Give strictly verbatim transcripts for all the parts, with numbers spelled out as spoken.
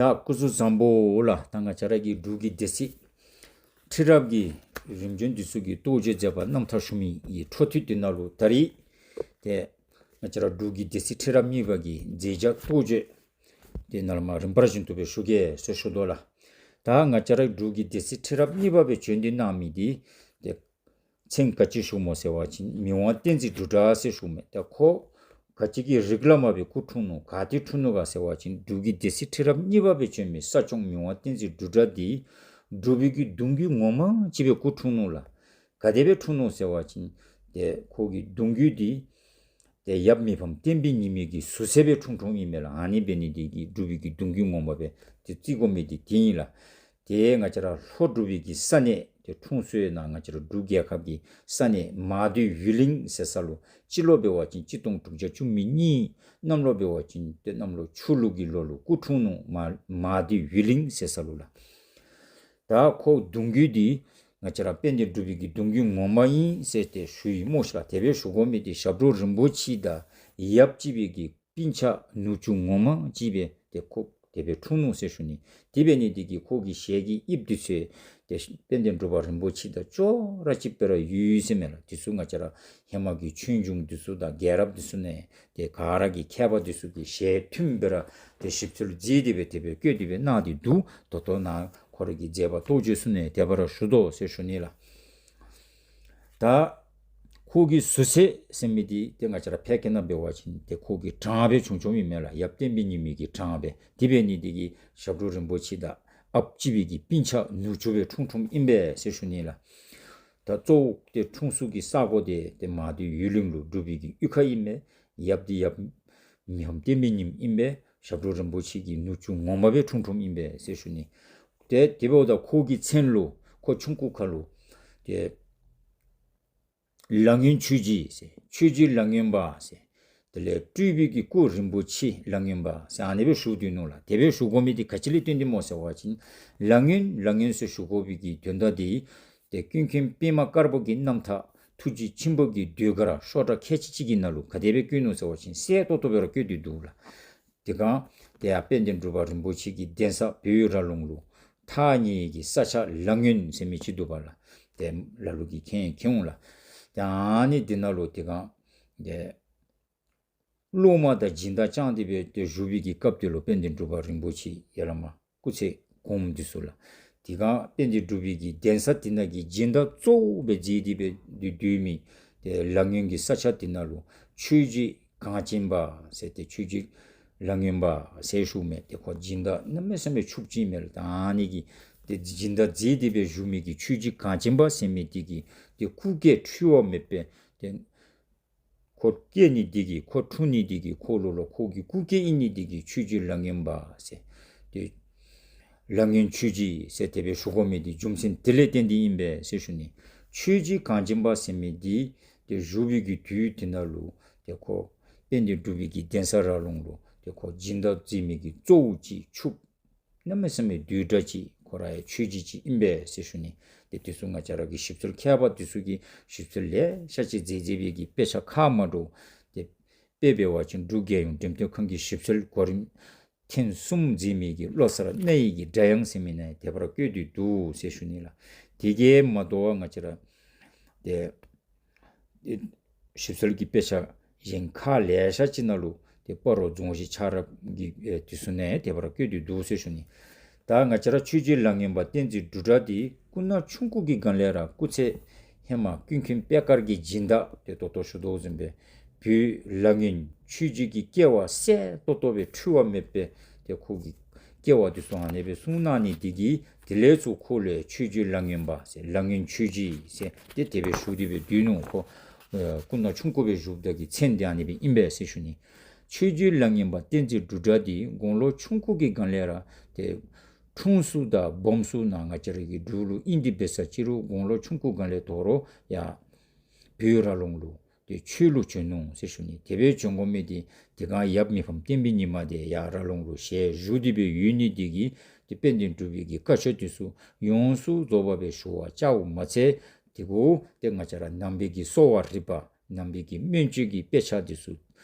ཡ་སྐུ་གཟུགས་བཟང་པོ་ལགས། ད་ང་བཅས་ར་གི་འབྲུག་གི་སྡེ་སྲིད་ཁྲི་རབས་ཀྱི་རིམ་བྱོན་འདི་ཚུ་གི་རྟོགས་བརྗོད་མཛད་པ་རྣམ་ཐར་ཞུ་མི་གི་འཕྲོ་མཐུད་འདི་ནང་ལུ་ད་རིས་ཏེ་ང་བཅས་ར་འབྲུག་གི་སྡེ་སྲིད་ཁྲི་རབས་གཉིས་པ་གི་མཛད་བྱ་རྟོགས་བརྗོད་འདི་ནང་ལུ་མར་རིམ་པ་བཞིན་དུ་སྦེ་ཞུ་གེ་ཟེར་ཞུ་དོ་ལགས། ད་ང་བཅས་ར་འབྲུག་གི་སྡེ་སྲིད་ཁྲི་རབས་གཉིས་པ་སྦེ་བྱོན་ཏེ་གནང་མི་འདི་ཏེ་མཚན་ག་ཅི་ཞུཝ་སྨོ་ཟེར་བ་ཅིན་མི་དབང་བསྟན་འཛིན་འབྲུག་གྲགས་ཟེར་ཞུཝ་མས། ད་ཁོ་ག་ཅི་གི་རིགས་ལས་མར་སྦེ་སྐུ་འཁྲུངས་ནུག། ག་ཏེ་འཁྲུངས་ནུག་ག་ཟེར་བ་ཅིན་འབྲུག་གི་སྡེ་སྲིད་ཁྲི་རབས་གཉིས་པ་སྦེ་བྱོན་མི་ས་སྐྱོང་མི་དབང་བསྟན་འཛིན་འབྲུག་གྲགས་འདི་འབྲུག་པའི་གི་གདུང་རྒྱུད་ངོ་མ་ཅིག་སྦེ་སྐུ་འཁྲུངས་ནུག་ལགས། ག་དེ་སྦེ་འཁྲུངས་ནུག་ཟེར་བ་ཅིན་ཏེ་ཁོ་གི་གདུང་རྒྱུད་འདི་ཏེ་ཡབ་མི་ཕམ་བསྟན་པའི་ཉི་མའི་གི་ཟུར་སྲས་སྦེ་འཁྲུངས་འཁྲུངསམ་ཨིན་མས་ལགས། ཨ་ནི་འབད་ནི་འདི་གིས་འབྲུག་པའི་གི་གདུང་རྒྱུད་ངོ་མ་སྦེ་ཏེ་བརྩི་དགོ་མི་འདི་དེ་ཨིན་ལགས། ཏེ་ང་བཅས་ར་ལྷོ་འབྲུག་པའི་གི་ས་གནས་ཏེ་འཁྲུངས་ས་ནང་ང་བཅས་ར་འབྲུག་རྒྱལ་ཁབ་ཀྱི་ས་གནས་མང་སྡེ་ཡུལ་གླིང་ཟེར་ས་ལུ་སྤྱི་ལོ་འབད་བ་ཅིན་གཅིག་སྟོང་དྲུག་བརྒྱ་བཅུ་མེད་གཉིས། གནམ་ལོ་འབད་བ་ཅིན་ཏེ་གནམ་ལོ་ཆུ་ལུག་གི་ལོ་ལུ་སྐུ་འཁྲུངས་ནུག། མང་མང་སྡེ་ཡུལ་གླིང་ཟེར་ས་ལུ་ལགས། ད་ཁོ་གདུང་རྒྱུད་འདི་ང་བཅས་ར་དཔལ་ལྡན་འབྲུག་པའི་གི་གདུང་རྒྱུད་ངོ་མ་ཨིན་ཟེར་ཏེ་ཞུ་ཡི་སྨོ་ཤིག་ལགས། དེ་སྦེ་ཞུ་དགོ་མི་འདི་ཞབས་དྲུང་རིན་པོ་ཆེ་དང་ཡབ་གཅིག་པའི་གི་སྤུན་ཆ་ནུ་གཅུང་ངོ་མ་གཅིག་སྦེ་ཏེ་ཁོ་དེ་སྦེ་འཁྲུངས་ནུག་ཟེར་ཞུ་ནི། དེ་འབད་ནི་འདི་གིས་ཁོ་གི་ཞལ་གྱི་དབྱིབས་འདི་ཚུ་ཏེ་དཔལ་ལྡན་འབྲུག་པ་རིན་པོ་ཆེ་དང་ཅོག་ར་གཅིགཔ་སྦེ་ར་ཡོད་ཟེར་མས་ལགས། འདི་ཚུ་ང་བཅས་ར་ཧེ་མ་གི་ཆོས་འབྱུང་འདི་ཚུ་དང་རྒྱལ་རབས་འདི་ཚུ་ནང་ཏེ་ག་ར་གི་མཁས་པ་འདི་ཚུ་གི་ཞལ་མཐུནམ་སྦེ་ར་ཏེ་ཞིབ་འཚོལ་མཛད་དེ་སྦེ་དེ་སྦེ་བཀོད་དེ་སྦེ་གནང་སྟེ་འདུག། ད་ལྟོ་ནཱ་ཁོ་ར་གི་མཛད་པ་རྟོགས་བརྗོད་ཚུ་ནང་དེ་སྦེ་ར་ཞུ་དོ་ཟེར་ཞུ་ནི་ལགས། ད་ཁོ་གི་ཟུར་སྲས་ཟེར་མི་འདི་ཏེ་ང་བཅས་ར་ཕལ་སྐད་ནང་འབད་བ་ཅིན་ཏེ་ཁོ་གི་བྲང་སྦེ་བྱུང་བྱུངམ་ཨིན་མས་ལགས། ཡབ་བསྟན་པའི་ཉི་མའི་གི་བྲང་སྦེ། དེ་འབད་ནི་འདི་གིས་ཞབས་དྲུང་རིན་པོ་ཆེ་དང་ཨཔ་གཅིག་པའི་གི་སྤུན་ཆ་ནུ་གཅུང་སྦེ་འཁྲུངས་འཁྲུངསམ་ཨིན་པས་ཟེར་ཞུ་ནི་ལགས། ད་གཙོ་བོ་ཏེ་འཁྲུངས་ས་གི་ས་གོ་འདི་ཏེ་མང་སྡེ་ཡུལ་གླིང་ལུ་འབྲུག་པའི་གི་གཡུས་ཁ་ཨིན་མས། ཡབ་འདི་ཡབ་མི་ཕམ་བསྟན་པའི་ཉི་མ་ཨིན་པས། ཞབས་དྲུང་རིན་པོ་ཆེ་གི་ནུ་གཅུང་ངོ་མ་སྦེ་འཁྲུངས་འཁྲུངསམ་ཨིན་པས་ཟེར་ཞུ་ནི། ཏེ་དེ་འབདཝ་ད་ཁོ་གི་མཚན་ལུ་ཁོ་ཆུང་ཀུ་ཁ་ལུ་ཏེ་ལ་སྔོན་ཆོས་རྗེ་ཟེར་ཆོས་རྗེ་ལ་སྔོན་པ་ཟེར། དེ་ལས་སྤྲུལ་པའི་གི་སྐུ་རིན་པོ་ཆེ་ལ་སྔོན་པ་ཟེར་ཨ་ནི་སྦེ་ཞུ་སྡོད་ནུག་ལགས། དེ་སྦེ་ཞུ་དགོ་མི་འདི་ག་ཅི་ལས་བརྟེན་ཏེ་སྨོ་ཟེར་བ་ཅིན་ལ་སྔོན་ལ་སྔོན་ཟེར་ཞུ་དགོ་པའི་གི་དོན་དག་འདི་ཏེ་ཀུན་མཁྱེན་པདྨ་དཀར་པོ་གི་རྣམ་ཐར་ཐུགས་རྗེ་ཆེན་པོ་གི་ཟློས་གར་ཤོག་གྲངས་ཁལ་གཅིག་གཅིག་གི་ནང་ལུ་ག་དེ་སྦེ་བཀོད་ནུག་ཟེར་བ་ཅིན་གསལ་ཏོག་ཏོ་སྦེ་ར་བཀོད་དེ་འདུག་ལགས། དེ་སྒང་ཏེ་ཡར་དཔལ་ལྡན་འབྲུག་པ་རིན་པོ་ཆེ་གི་གདན་ས་བོད་ར་ལུང་ལུ་ཐག་ཉེ་གི་ས་ཆ་ལ་སྔོན་ཟེར་མི་ཅིག་འདུག་པ་ལགས། ཏེ་ལ་ལུ་གིས་མཁྱེན་མཁྱེན་འོང་ལགས། ཏེ་ཨ་ནི་འདི་ནང་ལུ་དེ་སྒང་ཏེ་སློབ་མ་དང་སྦྱིན་བདག་བསྐྱངས་ཏེ་སྦེ་ཏེ་བཞུགས་པའི་གི་སྐབས་དེ་ལུ་དཔལ་ལྡན་འབྲུག་པ་རིན་པོ་ཆེ་ཡར་ལས་མར་སྐུ་ཚེ་གོངམ་འདི་ཚུ་ལགས། དེ་སྒང་དཔལ་ལྡན་འབྲུག་པའི་གི་གདན་ས་དེ་ནང་གི་སྦྱིན་བདག་གཙོ་བོ་སྦེ་མཛད་དེ་སྦེ་སྡོད་སྡོད་མི་ཏེ་ལ་སྔོན་གྱི་ས་ཆ་དེ་ནང་ལུ་ཆོས་རྗེ་གངས་ཅན་པ་ཟེར་ཏེ་ཆོས་རྗེ་ལ་སྔོན་པ་ཟེར་ཞུཝ་མས། ཏེ་ཁོ་སྦྱིན་བདག་གནམ་མེད་ས་མེད་ཕྱུགཔོ་ཅིག་ཨིན་མས་ལགས། ད་ཨ་ནི་གི་ཏེ་སྦྱིན་བདག་མཛད་དེ་སྦེ་བཞུགས་མི་གི་ཆོས་རྗེ་གངས་ཅན་པ་ཟེར་མི་འདི་གི་ཏེ་སྐུ་སྐྱེ་འཁྲུལ་བ་མེད་པའི་ཏེ་ཁོ་སྐྱེ་ནི་འདི་གིས་ཁོ་འཁྲུངས་ནི་འདི་གིས་ཁོ་ལུ་ལུ་ཁོ་གི་སྐུ་སྐྱེ་ཨིན་ནི་འདི་གིས་ཆོས་རྗེ་ལ་སྔོན་པ་ཟེར་ཏེ་ལ་སྔོན་ཆོས་རྗེ་ཟེར་དེ་སྦེ་ཞུ་དགོ་མི་འདི་རྒྱུ་མཚན་དེ་ལས་བརྟེན་ཏེ་ཨིན་པས་ཟེར་ཞུ་ནི། ཆོས་རྗེ་གངས་ཅན་པ་ཟེར་མི་འདི་ཏེ་བཞུགས་པའི་གི་དུས་དེ་ནང་ལུ་ཏེ་ཁོ་དཔལ་ལྡན་འབྲུག་པའི་གི་གདན་ས་ར་ལུང་ལུ་ཏེ་ཁོ་སྦྱིན་བདག་མཛད་མི་གི་གཙོ་བོ་ཅིག་ཕྱུགཔོ་གནམ་མེད་ས་མེད་དུད་འགྲོ་ཅིག་ཁོ་ར་ཡང་ཆོས་རྗེ་ཅིག་ཨིན་པས་ཟེར་ཞུ་ནི། ཏེ་དེ་ཚུ་ང་བཅས་ར་གི་ཞིབ་འཚོལ་མཁས་པ་དེ་ཚུ་གིས་ཞིབ་འཚོལ་ལེ་ཤ་ཅིག་མཛད་མཛད་པའི་གི་དཔེ་ཆ་ཁ་མ་འདྲཝ་ཏེ་དཔེ་འབད་བ་ཅིན་འབྲུག་རྒྱལ་ཡོངས་འགྲེམས་སྟོན་ཁང་གི་ཞིབ་འཚོལ་གོ་རིམ་ཐེངས་གསུམ་མཛད་མི་གི་བློ་གསར་རྣ་ཡི་གི་སྒྲ་དབྱངས་ཟེར་མི་ནང་དེ་སྦེ་ར་བཀོད་དེ་འདུག་ཟེར་ཞུ་ནི་ལགས། དེ་གིས་མ་དོ་བར་ང་བཅས་ར་ཏེ་ཞིབ་འཚོལ་གྱི་དཔེ་ཆ་གཞན་ཁག་ལེ་ཤ་ཅིག་ནང་ལུ་ཏེ་སྤ་རོ་རྫོང་གཞི་ཆགས་རབས་ཀྱི་ཨེ་དེ་ཚུ་ནང་དེ་སྦེ་ར་བཀོད་དེ་འདུག་ཟེར་ཞུ་ནི། ད་ང་བཅས་ར་ཆོས་རྗེ་ལ་སྔོན་པ་བསྟན་འཛིན་འབྲུག་གྲགས་འདི་སྐུ་ན་ཆུང་ཀུ་གི་སྒང་ལས་ར་སྐུ་ཚེ་ཧེ་མ་ཀུན་མཁྱེན་པད་དཀར་གྱི་སྦྱིན་བདག་ཏེ་ད་ལྟོ་ཞུ་དོ་བཟུམ་སྦེ་བོད་ལ་སྔོན་ཆོས་རྗེ་གི་སྐྱེ་བ་གསལ་ཏོག་ཏོ་སྦེ་འཁྲུལ་བ་མེད་པའི་ཏེ་ཁོ་གི་སྐྱེ་བ་འདི་ཚུ་ཨ་ནི་སྦེ་གསུངས་གནང་ནི་འདི་གིས་དེ་ལས་ཚུར་ཁོ་ལུ་ཆོས་རྗེ་ལ་སྔོན་པ་ཟེར་ལ་སྔོན་ཆོས་རྗེ་ཟེར་ཏེ་དེ་སྦེ་ཞུ་སྟེ་སྦེ་སྡོད་ནུག། ཁོ་ཨེ་སྐུ་ན་ཆུང་ཀུ་སྦེ་བཞུགསཔ་ད་གི་མཚན་འདི་ཨ་ནི་སྦེ་ཨིན་པས་ཟེར་ཞུ་ནི། ཆོས་རྗེ་ལ་སྔོན་པ་བསྟན་འཛིན་འབྲུག་གྲགས་འདི་དགུང་ལོ་ཆུང་ཀུ་གི་སྒང་ལས་ར་ཏེ་འཁྲུངས་ས་དང་སྦོམ་ས་ནང་ང་བཅས་ར་གི་འབྲུག་ལུ་ཨིན་ཏེ་འབད་ས་ཅི་རུང་དགུང་ལོ་ཆུང་ཀུ་སྒང་ལས་དོ་རུང་ཡར་བོད་ར་ལུང་ལུ་ཏེ་ཆོས་ལུ་བྱོན་ནུག་ཟེར་ཞུ་ནི། དེ་སྦེ་བྱོན་དགོ་མི་འདི་དེ་སྒང་ཡབ་མི་ཕམ་བསྟན་པའི་ཉི་མ་འདི་ཡར་ར་ལུང་ལུ་ཞལ་བཞུགས་ཏེ་སྦེ་ཡོད་ནི་འདི་གིས་ཏེ་དཔལ་ལྡན་འབྲུག་པའི་གི་བཀའ་ཆོས་འདི་ཚུ་ཡོངས་སུ་རྫོགས་པ་སྦེ་ཞུ་བར་བྱའོ་མ་ཚད་དེ་གུ་ཏེ་ང་བཅས་ར་ནང་པའི་གི་གསོ་བ་རིག་པ་ནང་པའི་གི་སྨན་བཅོས་ཀྱི་དཔེ་ཆ་འདི་ཚུ་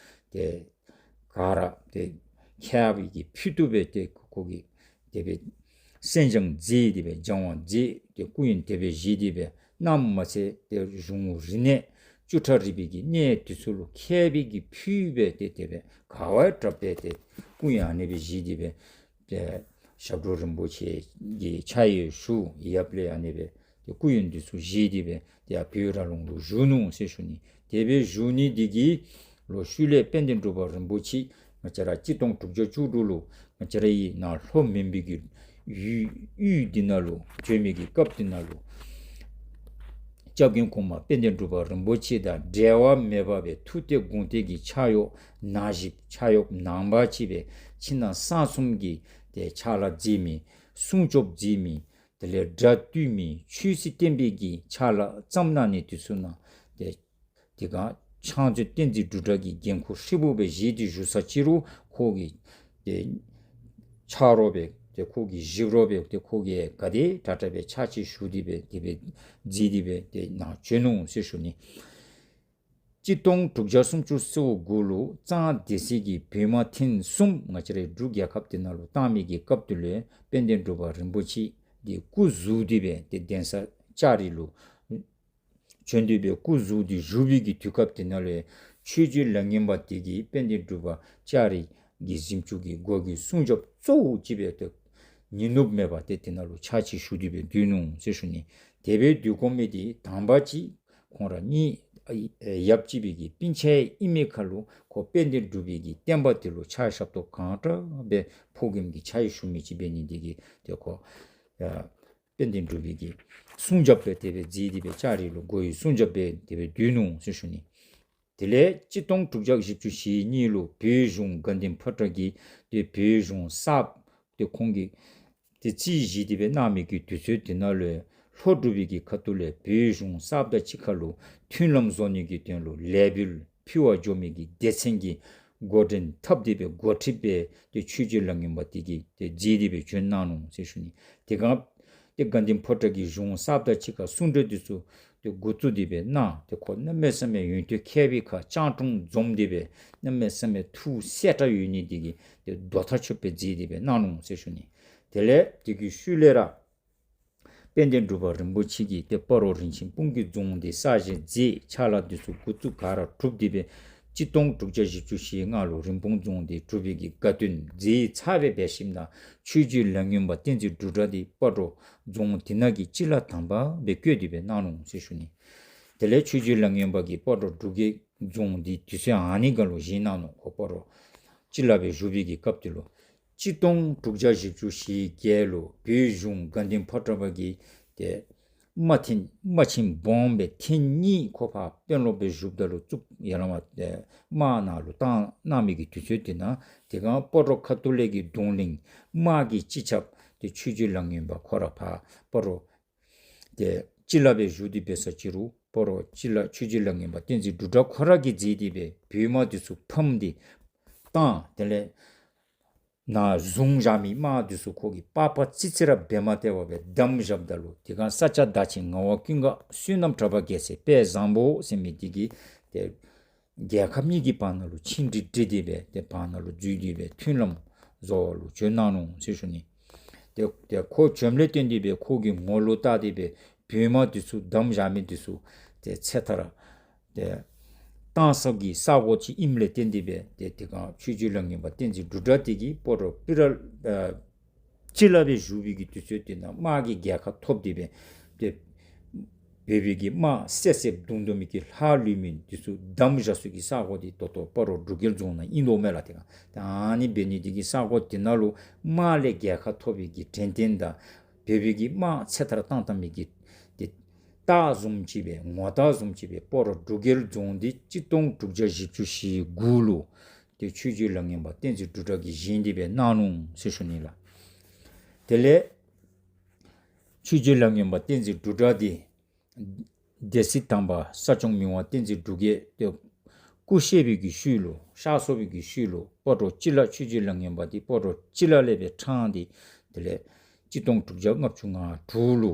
ཏེ་ག་ར་ཏེ་མཁས་པའི་གི་ཕུལ་དུ་སྦེ་ཏེ་ཁོ་གི་ དེ་སྦེ་གསན་སྦྱང་མཛད་དེ་སྦེ་སྦྱང་བ་མཛད་དེ་སྐུ་ཡོན་དེ་སྦེ་བཞེས་ཏེ་སྦེ་གནངམ་མ་ཚད་ཏེ་གཞུང་རིག་གནས་བཅུ་ཕྲག་རིག་པའི་གི་གནས་དེ་ཚུ་ལུ་མཁས་པའི་གི་ཕུལ་སྦེ་ཏེ་དེ་སྦེ་ག་བ་དྲག་སྦེ་ཏེ་སྐུ་ཡོན་ཨ་ནི་སྦེ་བཞེས་ཏེ་སྦེ་ཏེ་ཞབས་དྲུང་རིན་པོ་ཆེ་གི་ཕྱག་གཡས་བཞུགས། ཡབ་ལས་ཨ་ནི་སྦེ་ཏེ་སྐུ་ཡོན་དེ་ཚུ་བཞེས་ཏེ་སྦེ་ཏེ་ཡར་བོད་ར་ལུང་ལུ་བཞུགས་ནུག་ཟེར་ཞུ་ནི། དེ་སྦེ་བཞུགས་ནི་དེ་གི་ལོག་ཤུལ་ལས་དཔལ་ལྡན་འབྲུག་པ་རིན་པོ་ཆེ་ང་བཅས་ར་གཅིག་སྟོང་དྲུག་བརྒྱ་བཅུ་དྲུག་ལུ་ང་བཅས་ར་ཡི་ནཱ་ལྷོ་མོན་པའི་གི་ཡུལ་ཡུལ་འདི་ནང་ལུ་བྱོན་མི་གི་སྐབས་འདི་ནང་ལུ་སྐྱབས་མགོན་གོང་མ་དཔལ་ལྡན་འབྲུག་པ་རིན་པོ་ཆེ་དང་འབྲལ་བ་མེད་པ་སྦེ་ཐུགས་གཏད་དགོངས་གཏད་ཀྱི་ཕྱག་གཡོག་ནང་བཞིན་ཕྱག་གཡོག་ནང་པ་ཅིག་སྦེ་ཕྱི་ནང་གསང་གསུམ་གྱི་ཏེ་ཕྱག་ལཱ་མཛད་མི་སྲུང་སྐྱོབ་མཛད་མི་དེ་ལས་དགྲ་བཏུལ་མི་ཆོས་སྲིད་བསྟན་པའི་གི་ཕྱག་ལཱ་བརྩམས་གནང་ནི་དེ་ཚུ་ནང་ཏེ་དེ་སྒང་ཕྱག་མཛོད་བསྟན་འཛིན་འབྲུག་གྲགས་ཀྱིས་འགན་ཁུར་ཧྲིལ་བུ་སྦེ་བཞེས་ཏེ་བཞུགས་ས་ཅི་རུང་ཁོ་གི་ཏེ་ཆ་རོགས་སྦེ་ཏེ་ཁོ་གི་ཞབས་རོགས་སྦེ་ཏེ་ཁོ་གིས་ག་དེ་དྲག་དྲག་སྦེ་ཕྱག་ཕྱིད་ཞུ་སྟེ་སྦེ་དེ་སྦེ་མཛད་དེ་སྦེ་ཏེ་ནཱ་བྱོན་ནུག་ཟེར་ཞུ་ནི། གཅིག་སྟོང་དྲུག་བརྒྱ་སུམ་ཅུ་སོ་དགུ་ལུ་གཙང་སྡེ་སྲིད་ཀྱིས་བོད་དམག་ཐེངས་གསུམ་ང་བཅས་རའི་འབྲུག་རྒྱལ་ཁབ་དེ་ནང་ལུ་བཏང་མི་གི་སྐབས་དེ་ལུ་དཔལ་ལྡན་འབྲུག་པ་རིན་པོ་ཆེ་འདི་སྐུ་ཟུར་ཏེ་སྦེ་ཏེ་གདན་ས་ལྕགས་རི་ལུ་བྱོན་ཏེ་སྦེ་སྐུ་ཟུར་ཏེ་བཞུགས་པའི་གི་དུས་སྐབས་དེ་ནང་ལུ་ཆོས་རྗེ་ལ་སྔོན་པ་དེ་གིས་དཔལ་ལྡན་འབྲུག་པ་ལྕགས་རི་གི་གཟིམ་ཅུང་གི་སྒོ་གི་སྲུང་སྐྱོབ་གཙོ་བོ་ཅིག་སྦེ་ཏེ་ཉིན་ནུབ་མེད་པར་ཏེ་དེ་ནང་ལུ་ཕྱག་ཕྱིད་ཞུ་སྟེ་སྦེ་སྡོད་ནུག་ཟེར་ཞུ་ནི། དེ་སྦེ་སྡོད་དགོ་མི་དེ་དང་པ་ཅིག་ཁོང་ར་གཉིས་ཨ་ཡབ་གཅིག་པའི་གི་སྤུན་ཆ་ཨིན་མི་ཁར་ལུ་ཁོ་དཔལ་ལྡན་འབྲུག་པའི་གི་བསྟན་པ་དེ་ལུ་ཕྱག་ཞབས་ཏོག་གང་དྲག་སྦེ་ཕོ་རྒནམ་གི་ཕྱག་ཕྱིད་ཞུ་མི་ཅིག་འབད་ནི་དེ་གིས་ཏེ་ཁོ་ཨ་དཔལ་ལྡན་འབྲུག་པའི་གི་སྲུང་སྐྱོབ་སྦེ་དེ་སྦེ་མཛད་དེ་སྦེ་ལྕགས་རི་ལུ་སྒོ་ཡི་སྲུང་སྐྱོབ་སྦེ་དེ་སྦེ་སྡོད་ནུག་ཟེར་ཞུ་ནི། དེ་ལས་གཅིག་སྟོང་དྲུག་བརྒྱ་བཞི་བཅུ་ཞེ་གཉིས་ལུ་བོད་གཞུང་དགའ་ལྡན་ཕོ་བྲང་གིས་ཏེ་བོད་གཞུང་གསརཔ་ཏེ་ཁོང་གིས་ཏེ་རྩིས་བཞེས་ཏེ་སྦེ་གནང་མི་གི་དུས་ཚོད་དེ་ནང་ལུ་ལྷོ་འབྲུག་པའི་གི་ཁ་ཐུག་ལས་བོད་གཞུང་གསརཔ་དང་གཅིག་ཁར་ལུ་མཐུན་ལམ་བཟོ་ནི་གི་དོན་ལུ་ལས་འབུལ་ཕུལ་བར་འགྱོ་མི་གི་སྡེ་ཚན་གྱི་འགོ་འདྲེན་འཐབ་སྟེ་སྦེ་འགོ་ཁྲིདཔ་སྦེ་ཏེ་ཆོས་རྗེ་ལ་སྔོན་པ་དེ་གིས་ཏེ་མཛད་དེ་སྦེ་བྱོན་གནང་ནུག་ཟེར་ཞུ་ནི། དེ་སྒང་ཏེ་དགའ་ལྡན་ཕོ་བྲང་གི་གཞུང་གསརཔ་དང་གཅིག་ཁར་གསུང་གྲོས་དེ་ཚུ་ཏེ་འགོ་བཙུགས་ཏེ་སྦེ་གནང་། ཏེ་ཁོ་གནམ་མེད་ས་མེད་ཡོན་ཏན་མཁས་པའི་ཁར་སྤྱང་གྲུང་འཛོམས་ཏེ་སྦེ་གནམ་མེད་ས་མེད་ཐུགས་གསལ་དྲགས་ཡོད་ནི་དེ་གིས་ཏེ་དོ་ཐག་ཆོད་པའི་མཛད་དེ་སྦེ་གནང་ནུག་ཟེར་ཞུ་ནི། དེ་ལས་དེ་གི་ཤུལ་ལས་ར་དཔལ་ལྡན་འབྲུག་པ་རིན་པོ་ཆེ་གིས་ཏེ་སྤ་རོ་རིན་ཆེན་སྤུངས་ཀྱི་རྫོང་འདི་གསར་བཞེངས་མཛད། ཕྱག་ལཱ་འདི་ཚུ་འགོ་བཙུགས་ག་ར་གྲུབ་སྟེ་སྦེ་གཅིག་སྟོང་དྲུག་བརྒྱ་བཞི་བཅུ་ཞེ་ལྔ་ལུ་རིན་སྤུངས་རྫོང་འདི་གྲུབ་པའི་གི་དགའ་སྟོན་མཛད་ཚར་བའི་འབད་ཞིནམ་ན་ཆོས་རྗེ་ལ་སྔོན་པ་བསྟན་འཛིན་འབྲུག་གྲགས་འདི་སྤ་རོ་རྫོང་འདི་ནང་གི་སྤྱི་བླ་དམ་པ་སྦེ་བསྐོས་ཏེ་སྦེ་གནང་ནུག་ཟེར་ཞུ་ནི། དེ་ལས་ཆོས་རྗེ་ལ་སྔོན་པ་གིས་སྤ་རོ་འབྲུག་རྒྱལ་རྫོང་འདི་དུས་ཚོད་ཨ་ནི་སྒང་ལུ་བཞེངས་གནང་ནུག། ཁོ་སྤ་རོ་སྤྱི་བླ་སྦེ་བཞུགས་པའི་གི་སྐབས་དེ་ལུ་གཅིག་སྟོང་དྲུག་བརྒྱ་བཞི་བཅུ་ཞེ་བརྒྱད་ལུ་བོད་གཞུང་དགའ་ལྡན་ཕོ་བྲང་པ་གིས་ཏེ་རྨ་ཐེངས་རྨ་ཆེན་སྦོམ་སྦེ་ཐེངས་གཉིས་ཁོ་ཕར་དཔོན་སློབ་སྦེ་བཞུགསཔ་ད་ལུ་བཙུགས་ཡར་ལས་མར་ཏེ་དམག་ནང་ལུ་བཏང་གནང་མི་གི་དུས་ཚོད་དེ་ནང་དེ་སྒང་སྤ་རོ་ཁ་ཐུག་ལས་ཀྱི་གདོང་ལེན་དམག་གི་སྤྱི་ཁྱབ་ཏེ་ཆོས་རྗེ་ལ་སྔོན་པ་ཁོ་ར་ཕར་སྤ་རོ་ཏེ་སྤྱི་བླ་སྦེ་བཞུགས་ཏེ་འབད་ས་ཅི་རུང་སྤ་རོ་སྤྱི་བླ་ཆོས་རྗེ་ལ་སྔོན་པ་བསྟན་འཛིན་འབྲུག་གྲགས་ཁོ་ར་གིས་མཛད་དེ་སྦེ་བོད་དམག་འདི་ཚུ་ཕམ་སྟེ་བཏང་། དེ་ལས་ནཱ་བཟུང་བཞག་མི་དམག་འདི་ཚུ་ཁོ་གིས་པགས་པ་ཙི་ཙི་ར་འབད་མ་སྟེར་བར་སྦེ་བསྡམས་བཞགཔ་ད་ལུ་དེ་སྒང་ས་སྐྱ་བདག་ཆེན་ངག་དབང་ཀུན་དགའ་བསོད་ནམས་གྲགས་པ་རྒྱལ་མཚན་དཔལ་བཟང་པོ་ཟེར་མི་འདི་གིས་ཏེ་རྒྱལ་ཁབ་གཉིས་ཀྱི་བར་ན་ལུ་ཆིངས་འགྲིག་འགྲིག་སྟེ་སྦེ་ཏེ་བར་ན་ལུ་འཛུལ་ཏེ་སྦེ་མཐུན་ལམ་བཟོ་བ་ལུ་བྱོན་གནང་ནུག་ཟེར་ཞུ་ནི། ཏེ་ཏེ་ཁོ་བྱོནམ་ལས་བརྟེན་ཏེ་སྦེ་ཁོ་གི་ངོ་ལུ་བལྟ་སྟེ་སྦེ་བོད་དམག་འདི་ཚུ་བསྡམས་བཞག་མི་འདི་ཚུ་ཏེ་ཚེ་ཐར་ཏེ་བཏང་ས་གི་ས་གོ་ཅིག་ཨིནམ་ལས་བརྟེན་ཏེ་སྦེ་ཏེ་དེ་སྒང་ཆོས་རྗེ་ལ་སྔོན་པ་བསྟན་འཛིན་འབྲུག་གྲགས་དེ་གིས་སྤ་རོ་སྤྱི་བླ་ཨ་སྤྱི་བླ་སྦེ་བཞུགས་པའི་གི་དུས་ཚོད་དེ་ནང་དམག་གི་རྒྱལ་ཁ་ཐོབ་སྟེ་སྦེ་ཏེ་བོད་པའི་གི་དམག་བསད་བསདཔ་བརྡུང་བརྡུང་མི་གི་ལྷག་ལུས་མི་འདི་ཚུ་བསྡམས་བཞག་ས་གི་ས་གོ་འདི་ད་ལྟོ་སྤ་རོ་འབྲུག་རྒྱལ་རྫོང་ནང་ཨིན་དོ་མས་ལགས། དེ་སྒང་ཏེ་ཨ་ནི་འབད་ནི་དེ་གིས་ས་གོ་དེ་ནང་ལུ་དམག་ལས་རྒྱལ་ཁ་ཐོབ་པའི་གི་དྲན་རྟེན་དང་བོད་པའི་གི་དམག་ཚེ་ཐར་བཏང་བཏང་མི་གི་ཏེ་རྟགས་བཟུམ་ཅིག་སྦེ་ངོ་རྟགས་བཟུམ་ཅིག་སྦེ་སྤ་རོ་འབྲུག་རྒྱལ་རྫོང་འདི་གཅིག་སྟོང་དྲུག་བརྒྱ་བཞི་བཅུ་ཞེ་དགུ་ལུ་ཏེ་ཆོས་རྗེ་ལ་སྔོན་པ་བསྟན་འཛིན་འབྲུག་གྲགས་ཀྱིས་བཞེངས་ཏེ་སྦེ་གནང་ནུག་ཟེར་ཞུ་ནི་ལགས། དེ་ལས་ཆོས་རྗེ་ལ་སྔོན་པ་བསྟན་འཛིན་འབྲུག་གྲགས་འདི་སྡེ་སྲིད་དམ་པ་ས་སྐྱོང་མི་དབང་བསྟན་འཛིན་འབྲུག་རྒྱལ་ཏེ་སྐུ་གཤེགས་པའི་གི་ཤུལ་ལུ་གཤགས་སོང་བའི་གི་ཤུལ་ལུ་སྤ་རོ་སྤྱི་བླ་ཆོས་རྗེ་ལ་སྔོན་པ་འདི་སྤ་རོ་སྤྱི་བླ་ལས་སྦེ་ཕྲང་སྟེ་དེ་ལས་གཅིག་སྟོང་དྲུག་བརྒྱ་ལྔ་བཅུ་ང་དྲུག་ལུ་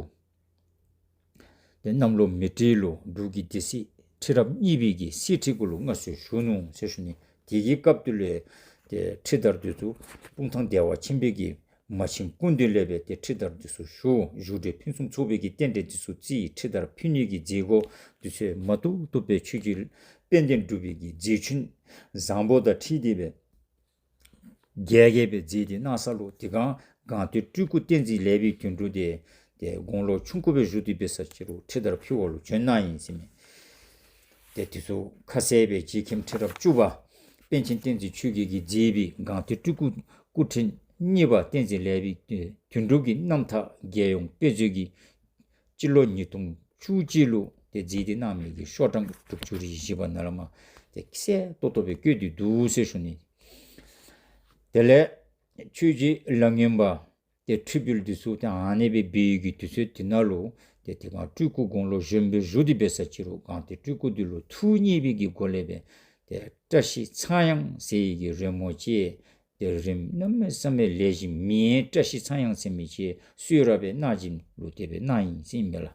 ཏེ་གནམ་ལོ་མེ་སྤྲེལ་ལོ་འབྲུག་གི་སྡེ་སྲིད་ཁྲི་རབས་གཉིས་པའི་གི་གསེར་ཁྲི་གུ་ལུ་མངའ་གསོལ་ཞུ་ནུག་ཟེར་ཞུ་ནི། དེ་གི་སྐབས་དེ་ལུ་ཏེ་ཁྲི་དར་འདི་ཚུ་སྤུངས་ཐང་བདེ་བ་ཆེན་པོའི་གི་ མ་ཆེན་སྐུ་མདུན་ལས་སྦེ་ཏེ་ཁྲི་དར་འདི་ཚུ་ཞུ། བཞུགས་གྲལ་ཕུན་སུམ་ཚོགས་པའི་གི་རྟེན་འབྲེལ་འདི་ཚུ་བརྩི། ཁྲི་དར་ཕུལ་ནི་གི་མཛད་སྒོ་འདི་ཚུ་མ་ཐུབ་ཐུབ་སྦེ་ཆོས་རྗེ་དཔལ་ལྡན་འབྲུག་པའི་གི་མཛད་འཕྲིན་བཟང་པོ་དང་འཁྲིལ་ཏེ་སྦེ་རྒྱས་རྒྱས་སྦེ་མཛད་དེ་གནང་ས་ལུ་དེ་སྒང་སྒང་སྟེང་སྤྲུལ་སྐུ་བསྟན་འཛིན་ལེགས་པའི་དོན་གྲུབ་འདི་ཏེ་དགུང་ལོ་ཆུང་ཀུ་སྦེ་བཞུགས་ཏེ་འབད་ས་ཅི་རུང་ཁྲི་དར་ཕུལ་བ་ལུ་བྱོན་གནང་ཡི་ཟེར་མས། ཏེ་དེ་ཚུ་ཁ་གསལ་སྦེ་རྗེ་མཁན་ཁྲི་རབས་བཅུ་པ་པཎ་ཆེན་བསྟན་འཛིན་ཆོས་རྒྱལ་གྱིས་མཛད་པའི་སྒང་སྟེང་སྤྲུལ་སྐུ་སྐུ་ཕྲེང་གཉིས་པ་བསྟན་འཛིན་ལེགས་པའི་དོན་གྲུབ་ཀྱི་རྣམ་ཐར་རྒྱལ་ཡོངས་དཔེ་མཛོད་ཀྱི་སྤྱི་ལོ་ཉིས་སྟོང་བཅུ་གཅིག་ལུ་ཏེ་མཛད་དེ་གནང་མི་གི་ཤོག་གྲངས་དྲུག་ཅུ་རེ་བཞི་པ་ནང་ལས་མར་ཏེ་གསལ་ཏོག་ཏོ་སྦེ་བཀོད་དེ་འདུག་ཟེར་ཞུ་ནི། དེ་ལས་ཆོས་རྗེ་ལ་སྔོན་པ་ཏེ་ཁྲི་འབུལ་འདི་ཚུ་ཏེ་ཨ་ནི་སྦེ་འབད་བའི་གི་དུས་ཚོད་དེ་ནང་ལུ་ཏེ་དེ་སྒང་སྤྲུལ་སྐུ་དགུང་ལོ་གཞོན་པའི་བཞུགས་ཏེ་འབད་ས་ཅི་རུང་སྒང་སྟེང་སྤྲུལ་སྐུ་འདི་ལུ་ཐུགས་མཉེས་པའི་གི་སྒོ་ལས་སྦེ་ཏེ་བཀྲ་ཤིས་ཚངས་དབྱངས་ཟེར་བའི་གི་རོལ་མོ་ཅིག་ཏེ་རིམ་གནམ་མེད་ས་མེད་ལེགས་ཤོམ་མི་ཡན་བཀྲ་ཤིས་ཚངས་དབྱངས་ཟེར་མི་ཅིག་གསོལ་རས་སྦེ་གནང་བྱིན་ལུ་དེ་སྦེ་གནང་ཡི་ཟེར་ཨིན་པས་ལགས།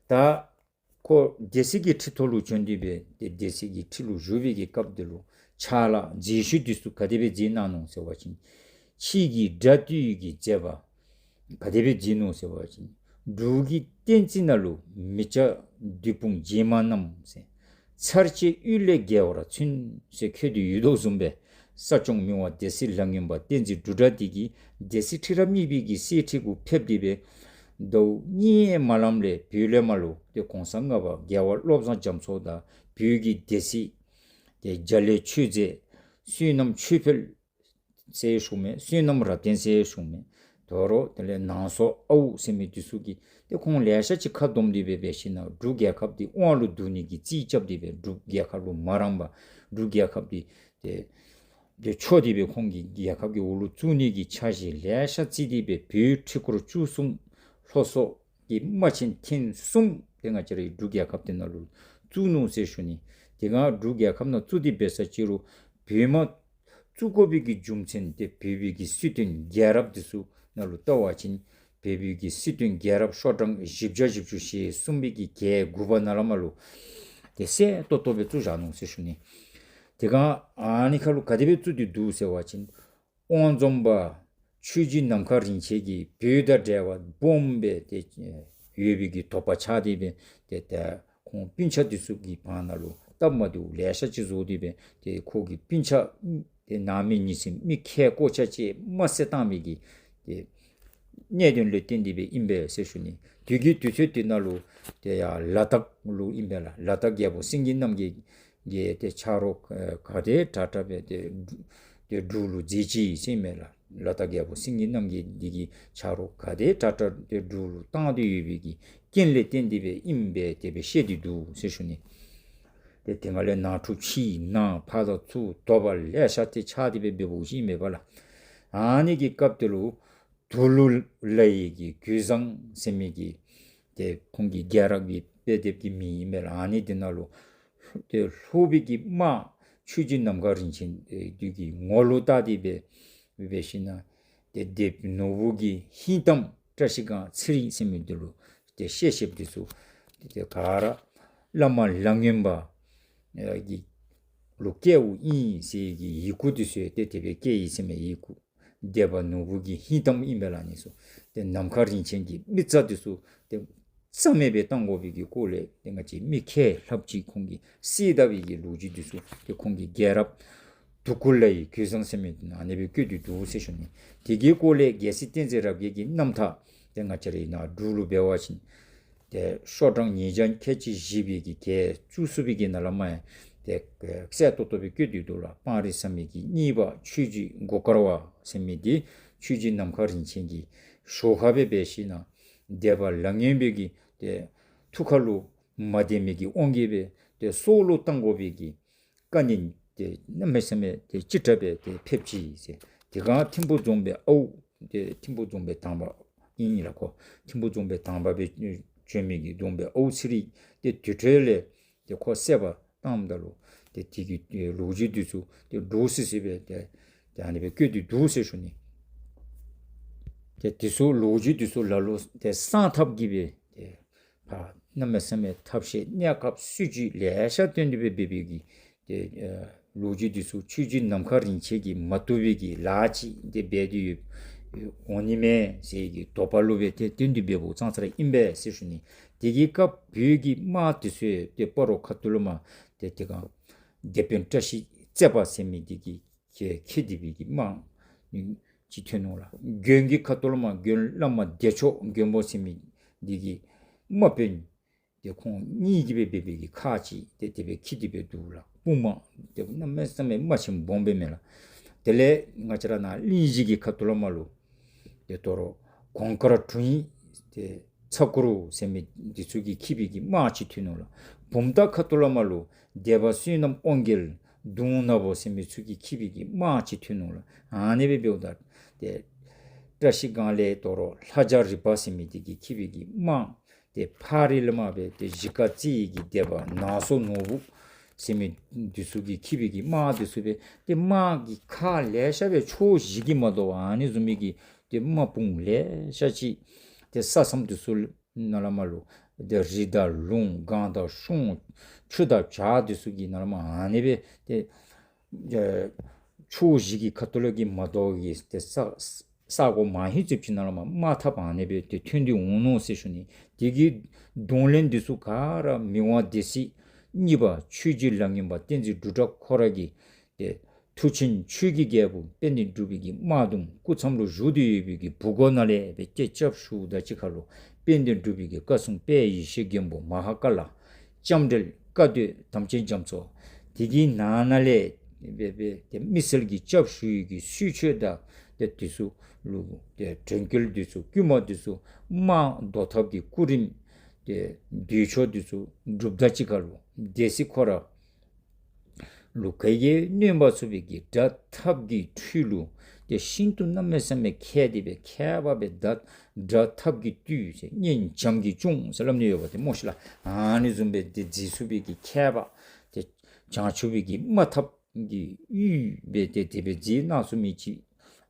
ད་ཁོ་སྡེ་སྲིད་ཀྱི་ཁྲི་ཐོག་ལུ་བྱོན་ཏེ་སྦེ་ཏེ་སྡེ་སྲིད་ཀྱི་ཁྲི་ལུ་བཞུགས་པའི་གི་སྐབས་འདི་ལུ་ཕྱག་ལཱ་མཛད་ཤུལ་འདི་ཚུ་ག་དེ་སྦེ་མཛད་གནང་ནུག་ཟེར་བ་ཅིན་ཕྱི་གི་དགྲ་འདུལ་གྱི་མཛད་པ་ག་དེ་སྦེ་མཛད་ནུག་ཟེར་བ་ཅིན་འབྲུག་གི་བསྟན་རྩིས་ནང་ལུ་མི་བྱ་བདུད་དཔུང་འཇིགས་མ་རྣམས་ཟེར་ཚར་གཅོད་གཡུལ་ལས་རྒྱལ་བར་བརྩོན་ཟེར་བཀོད་དེ་ཡོད་དོ་བཟུམ་སྦེ་ས་སྐྱོང་མི་དབང་སྡེ་སྲིད་ལ་སྔོན་པ་བསྟན་འཛིན་འབྲུག་གྲགས་འདི་གིས་སྡེ་སྲིད་ཁྲི་རབས་གཉིས་པའི་གི་གསེར་ཁྲི་གུ་ཕེབས་ཏེ་སྦེ་ཟླཝ་གཉིས་མ་ལངམ་ལས་བོད་ལས་མར་ལུ་ཏེ་གོང་ས་ལྔ་པ་རྒྱལ་བ་བློ་བཟང་རྒྱ་མཚོ་དང་བོད་ཀྱི་སྡེ་སྲིད་ཏེ་རྒྱ་ལས་ཆོས་མཛད་བསོད་ནམས་ཆོས་འཕེལ་ཟེར་ཞུཝ་མས། བསོད་ནམས་རབ་བརྟན་ཟེར་ཞུཝ་མས། དོ་རུང་དེ་ལས་ནང་སོ་ཨའུ་ཟེར་མི་འདི་ཚུ་གིས་ཏེ་ཁོང་ལེ་ཤ་ཅིག་ཁ་བསྡོམས་ཏེ་སྦེ་འབད་ཞིན་ན་འབྲུག་རྒྱལ་ཁབ་འདི་དབང་ལུ་བསྡུ་ནི་གི་རྩིས་རྐྱབ་སྟེ་སྦེ་འབྲུག་རྒྱལ་ཁབ་ལུ་མ་རངས་པར་འབྲུག་རྒྱལ་ཁབ་འདི་ཏེ་ཏེ་འཕྱོག་སྟེ་སྦེ་ཁོང་གི་རྒྱལ་ཁབ་ཀྱི་འོག་ལུ་བཙུགས་ནི་གི་འཆར་གཞི་ལེ་ཤ་རྩིས་ཏེ་སྦེ་བོད་ཁྲི་སྐོར་བཅུ་གསུམ་ལྷོ་སོག་གི་དམག་ཆེན་ཐེངས་གསུམ་ཏེ་ང་བཅས་རའི་འབྲུག་རྒྱལ་ཁབ་འདི་ནང་ལུ་བཙུགས་ནུག་ཟེར་ཞུ་ནི། དེ་སྒང་འབྲུག་རྒྱལ་ཁབ་ནང་བཙུགས་ཏེ་འབད་ས་ཅི་རུང་བོད་དམག་བཙུགས་དགོ་པའི་གི་རྒྱུ་མཚན་ཏེ་བོད་པའི་གི་སྲིད་དོན་རྒྱལ་རབས་འདི་ཚུ་ནང་ལུ་བལྟ་བ་ཅིན་བོད་པའི་གི་སྲིད་དོན་རྒྱལ་རབས་ཤོག་གྲངས་བཞི་བརྒྱ་བཞི་བཅུ་ཞེ་གསུམ་པའི་གི་གྱལ་དགུ་པ་ནང་ལས་མར་ལུ་ཏེ་གསལ་ཏོག་ཏོ་སྦེ་བཙུགས་བཞག་ནུག་ཟེར་ཞུ་ནི། དེ་སྒང་ཨ་ནི་ཁར་ལུ་ག་དེ་སྦེ་བཙུགས་ཏེ་འདུག་ཟེར་བ་ཅིན་དབང་འཛོམས་པ་ཆོས་རྗེ་ནམ་མཁའ་རིན་ཆེན་གྱིས་བོད་དང་འབྲེལ་བ་སྦོམ་སྦེ་ཏེ་ཡོད་པའི་གི་དོགས་པ་ཆགས་ཏེ་སྦེ་ཏེ་ད་ཁོང་སྤུན་ཆ་འདི་ཚུ་གི་བར་ན་ལུ་སྟབས་མ་བདེཝ་ལེ་ཤ་ཅིག་བཟོ་སྟེ་སྦེ་ཏེ་ཁོ་གི་སྤུན་ཆ་ཏེ་ནང་མི་གཉིས་ཟེར་མི་ཁལ་ཀོ་ཆ་ཅིག་དམར་བསད་བཏང་མི་གི་ཏེ་གནད་དོན་ལས་བརྟེན་ཏེ་སྦེ་ཨིན་པས་ཟེར་ཞུ་ནི། དེ་གི་དུས་ཚོད་དེ་ནང་ལུ་ཏེ་ཡར་ལ་དྭགས་ལུ་ཨིན་པས་ལགས། ལ་དྭགས་རྒྱལ་པོ་སེང་གེ་རྣམ་རྒྱལ་གྱིས་ཏེ་ཆ་རོགས་ག་དེ་དྲག་དྲག་སྦེ་ཏེ་ཏེ་འབྲུག་ལུ་མཛད་ཅི་ཟེར་མས་ལགས། ལ་དྭགས་རྒྱལ་པོ་སེང་གེ་རྣམ་རྒྱལ་འདི་གིས་ཆ་རོགས་ག་དེ་དྲག་དྲག་ཏེ་འབྲུག་ལུ་བཏང་སྟེ་ཡོད་པའི་གི་རྐྱེན་ལས་བརྟེན་ཏེ་སྦེ་ཨིན་པས་དེ་སྦེ་བཤད་དེ་འདུག་ཟེར་ཞུ་ནི། ཏེ་དེ་སྒང་ལས་ནང་འཁྲུག་ཕྱི་ནང་ཕར་དང་ཚུར་དོགས་པ་ལེ་ཤ་ཏེ་ཆགས་ཏེ་སྦེ་འབདཝ་ཅིག་མས་པ་ལགས། ཨ་ནི་གི་སྐབས་དེ་ལུ་དུ་ལུ་ལ་ཡི་གི་གོས་བཟང་ཟེར་མི་གི་ཏེ་ཁོང་གི་རྒྱལ་རབས་ཀྱི་དཔེ་དེབ་ཀྱི་མིང་ཨིན་མས་ལགས། ཨ་ནི་དེ་ནང་ལུ་ཏེ་ལྷོ་པའི་གི་དམག་ཆོས་རྗེ་ནམ་མཁའ་རིན་ཆེན་འདི་གི་ངོ་ལུ་བལྟ་སྟེ་སྦེ་འབད་ཞིན་ན་ཏེ་སྡེ་པ་ནོར་བུ་གི་ཧིང་གཏམ་བཀྲ་ཤིས་སྒང་ཚེ་རིང་ཟེར་མི་འདི་ལུ་ཏེ་བཤད་བཤདཔ་འདི་ཚུ་ཏེ་ག་ར་བླ་མ་ལ་སྔོན་པ་གི་ལུ་བསྐྱལཝ་ཨིན་ཟེར་གྱི་ཡི་གུ་འདི་ཚུ་ཏེ་དེ་སྦེ་བསྐྱལ་ཡི་ཟེར་མས། ཡི་གུ་སྡེ་པ་ནོར་བུ་གི་ཧིང་གཏམ་ཨིན་པས་ལགས། ཨ་ནི་ཚུ་ཏེ་ནམ་མཁའ་རིན་ཆེན་གྱི་མིག་རྩ་འདི་ཚུ་ཏེ་རྩ་མེད་སྦེ་བཏང་དགོ་པའི་གི་སྐོར་ལས་ཏེ་ང་བཅས་མི་ཁལ་ལྷགཔ་ཅིག་ཁོང་གིས་བསད་ད་པའི་གི་ལོ་རྒྱུས་འདི་ཚུ་ཏེ་ཁོང་གི་རྒྱལ་རབས་དུ་ཀུ་ལ་ཡི་གོས་བཟང་ཟེར་མི་ནང་ཨ་ནི་སྦེ་བཀོད་དེ་འདུག་ཟེར་ཞུ་ནི། དེ་གི་སྐོར་ལས་རྒྱལ་སྲས་བསྟན་འཛིན་རབ་རྒྱས་ཀྱི་རྣམ་ཐར་ཏེ་ང་བཅས་རའི་ནཱ་འབྲུག་ལུ་འབད་བ་ཅིན་ཏེ་ཤོག་གྲངས་ཉིས་བརྒྱ་ཁལ་གཅིག་བཞི་པའི་གི་གྱལ་བཅུ་གསུམ་པའི་གི་ནང་ལས་མར་ཏེ་གསལ་ཏོག་ཏོ་སྦེ་བཀོད་དེ་འདུག་ལགས། སྤང་རི་བསམ་ཡས་ཀྱི་གཉེར་པ་ཆོས་རྗེ་མགོ་དཀར་བ་ཟེར་མི་འདི་ཆོས་རྗེ་ནམ་མཁའ་རིན་ཆེན་གྱི་ཞོར་ཁར་སྦེ་འབད་ཞིན་ན་སྡེ་པ་ལ་སྔོན་པའི་གི་ཏེ་ཐུགས་ཁར་ལུ་མ་བདེ་མི་གི་དབང་གིས་སྦེ་ཏེ་སྲོག་ལུ་བཏང་དགོ་པའི་གི་བཀའ་ནི་ཏེ་གནམ་མེད་ས་མེད་ཏེ་ཅིག་དྲག་སྦེ་ཏེ་ཕེབས་ཅི་ཟེར། དེ་སྒང་ཐིམ་ཕུག་རྫོང་དཔོན་ཨའུ་ཏེ་ཐིམ་ཕུག་རྫོང་དཔོན་དང་པ་ཨིན་ལགས། ཁོ་ཐིམ་ཕུག་རྫོང་དཔོན་དང་པ་སྦེ་བྱོན་མི་གི་རྫོང་དཔོན་ཨའུ་ཚེ་རིང་ཏེ་དེ་འཕྲོ་ལས་ཏེ་ཁོ་བསད་པར་བཏངམ་ད་ལུ་ཏེ་དེ་གི་ལོ་རྒྱུས་འདི་ཚུ་ཏེ་འདྲོག་སི་སི་སྦེ་ཏེ་ཏེ་ཨ་ནི་སྦེ་བཀོད་དེ་འདུག་ཟེར་ཞུ་ནི། ཏེ་དེ་ཚུ་ལོ་རྒྱུས་འདི་ཚུ་ལ་ལུ་ཏེ་གསང་ཐབས་ཀྱིས་སྦེ་ཏེ་ཕར་གནམ་མེད་ས་མེད་ཐབས་ཤེས་གནས་སྐབས་སྲིད་ཇུས་ལེ་ཤ་བཏོན་ཏེ་སྦེ་འབད་བའི་གི་ཏེ་ཨ་ལོ་རྒྱུས་འདི་ཚུ་ཆོས་རྗེ་ནམ་མཁའ་རིན་ཆེན་གྱིས་མ་བཏུབ་པའི་གི་ལཱ་ཅིག་ཏེ་འབད་དེ་ཡོད་ འོང་ནི་མས་ཟེར་གྱི་དོགས་པ་ལུ་སྦེ་ཏེ་བསྟུན་ཏེ་འབདཝ་ཙང་ཙ་ར་ཨིན་པས་ཟེར་ཞུ་ནི། དེ་གི་སྐབས་བོད་ཀྱི་དམག་དེ་ཚུ་ཏེ་སྤ་རོ་ཁ་ཐུག་ལས་མར་ཏེ་དེ་སྒང་སྡེ་དཔོན་བཀྲ་ཤིས་རྩེ་པ་ཟེར་མི་དེ་གིས་ཁྱེར་ཁྱེར་ཏེ་སྦེ་གི་དམག་ཅིག་ཐོན་ནུག་ལགས། དགོན་གྱི་ཁ་ཐུག་ལས་མར་དགོན་བླ་མ་བདེ་མཆོག་མགོན་པོ་ཟེར་མི་དེ་གིས་དམག་དཔོན་ཏེ་ཁོང་གཉིས་ཀྱིས་སྦེ་འབད་བའི་གི་ཁག་ཅིག་ཏེ་དེ་སྦེ་འཁྱིད་དེ་སྦེ་འདུག་ལགས། དཔུང་དམག་ཏེ་གནམ་མེད་ས་མེད་དམག་ཆེན་སྦོམ་སྦེ་མས་ལགས། དེ་ལས་ང་བཅས་ར་ནཱ་གླིང་བཞི་གི་ཁ་ཐུག་ལས་མར་ལུ་ཏེ་དོ་རུང་གོང་དཀར་དྲུང་ཡིག་ཏེ་ཚ་གུ་རུ་ཟེར་མི་འདི་ཚུ་གིས་འཁྱིད་པའི་གི་དམག་ཅིག་ཐོན་ནུག་ལགས། བུམ་ཐང་ཁ་ཐུག་ལས་མར་ལུ་སྡེ་པ་བསོད་ནམས་དབང་རྒྱལ་གདོང་ནག་པོ་ཟེར་མི་ཚུ་གིས་འཁྱིད་པའི་གི་དམག་ཅིག་ཐོན་ནུག་ལགས། ཨ་ནི་སྦེ་འབདཝ་ད་ཏེ་བཀྲ་ཤིས་སྒང་ལས་དོ་རུང་ལྷ་རྒྱ་རི་པ་ཟེར་མི་དེ་གིས་འཁྱིད་པའི་གི་དམག་ཏེ་ཕག་རི་ལས་མར་སྦེ་ཏེ་གཞིས་ཀ་རྩེ་ཡི་གི་སྡེ་པ་ནང་སོ་ནོར་བུ་ཟེར་མི་འདི་ཚུ་གིས་འཁྱིད་པའི་གི་དམག་འདི་ཚུ་སྦེ་ཏེ་དམག་གི་ཁག་ལེ་ཤ་སྦེ་ཕྱོགས་བཞི་གི་མ་དོ་བར་ཨ་ནི་བཟུམ་མའི་གི་ཏེ་དམག་དཔུང་ལེ་ཤ་ཅིག་ཏེ་ས་མཚམས་འདི་ཚུ་ནང་ལས་མར་ལུ་ཏེ་རི་དང་ལུང་སྒང་དང་གཤོང་ཆུ་དང་བྱག་འདི་ཚུ་གི་ནང་ལས་མར་ཨ་ནི་སྦེ་ཏེ་ཨེ་ཕྱོགས་བཞི་གི་ཁ་ཐུག་ལས་ཀྱི་མ་དོ་བར་གྱི་ཏེ་ས་ས་གོ་མང་ཧེང་ཙམ་ཅིག་ནང་ལས་མར་དམག་འཐབ་ཨ་ནི་སྦེ་ཏེ་ཐོན་ཏེ་འོང་ནུག་ཟེར་ཞུ་ནི། དེ་གི་གདོང་ལེན་འདི་ཚུ་ག་ར་མི་དབང་སྡེ་སྲིད་གཉིས་པ་ཆོས་རྗེ་ལག་ངན་པ་བསྟན་འཛིན་འབྲུག་གྲགས་ཁོ་ར་གིས་ཏེ་མཐུ་ཆེན་ཆོས་ཀྱི་རྒྱལ་པོ་དཔལ་ལྡན་འབྲུག་པའི་གི་དམག་དུམ་སྐུ་མཚམས་ལུ་བཞུགས་ཏེ་ཡོད་པའི་གི་བུ་གོ་ནང་ལས་སྦེ་ཏེ་སྐྱབས་ཞུཝ་ད་གཅིག་ཁར་ལུ་དཔལ་ལྡན་འབྲུག་པའི་གི་བཀའ་སྲུང་དཔལ་ཡེ་ཤེས་མགོན་པོ་མ་ཧཱ་ཀཱ་ལ་ལྕམ་དྲལ་བཀའ་སྡོད་དམ་ཅན་རྒྱ་མཚོ། དེ་གི་ནང་ན་ལས་སྦེ་སྦེ་ཏེ་མི་སེར་གྱིས་སྐྱབས་ཞུ་ཡི་གི་གསོལ་མཆོད་དང་ཏེ་དེ་ཚུ་ལུ་ཏེ་དྲན་སྐུལ་འདི་ཚུ་བསྐུལ་མ་འདི་ཚུ་དམག་བཟློག་ཐབས་ཀྱི་སྐུ་རིམ་ཏེ་འདོད་ཆོག་འདི་ཚུ་སྒྲུབ་ད་གཅིག་ཁར་ལུ་སྡེ་སྲིད་ཁོ་ར་ལུ་ག་གིས་གནོད་པ་ཚུགས་པའི་གི་དགྲ་འཐབ་ཀྱི་འཕྲུལ་ལུ་ཏེ་ཤིན་ཏུ་གནམ་མེད་ས་མེད་མཁས་ཏེ་སྦེ་མཁས་པ་སྦེ་ད་དགྲ་འཐབ་ཀྱི་བཏུལ་ཟེར་གཉེན་བྱམས་ཀྱིས་སྐྱོང་ཟེར་སླབ་ནི་ཡོད་པ་ཏེ་སྨོ་ཤིག་ལགས། ཨ་ནི་བཟུམ་སྦེ་ཏེ་མཛད་ཚུགས་པའི་གི་མཁས་པ་ཏེ་བྱང་ཆུབ་པའི་གི་དམག་འཐབ་ཀྱི་ཡུལ་སྦེ་ཏེ་དེ་སྦེ་མཛད་གནང་ཚུགས་མི་ཅིག་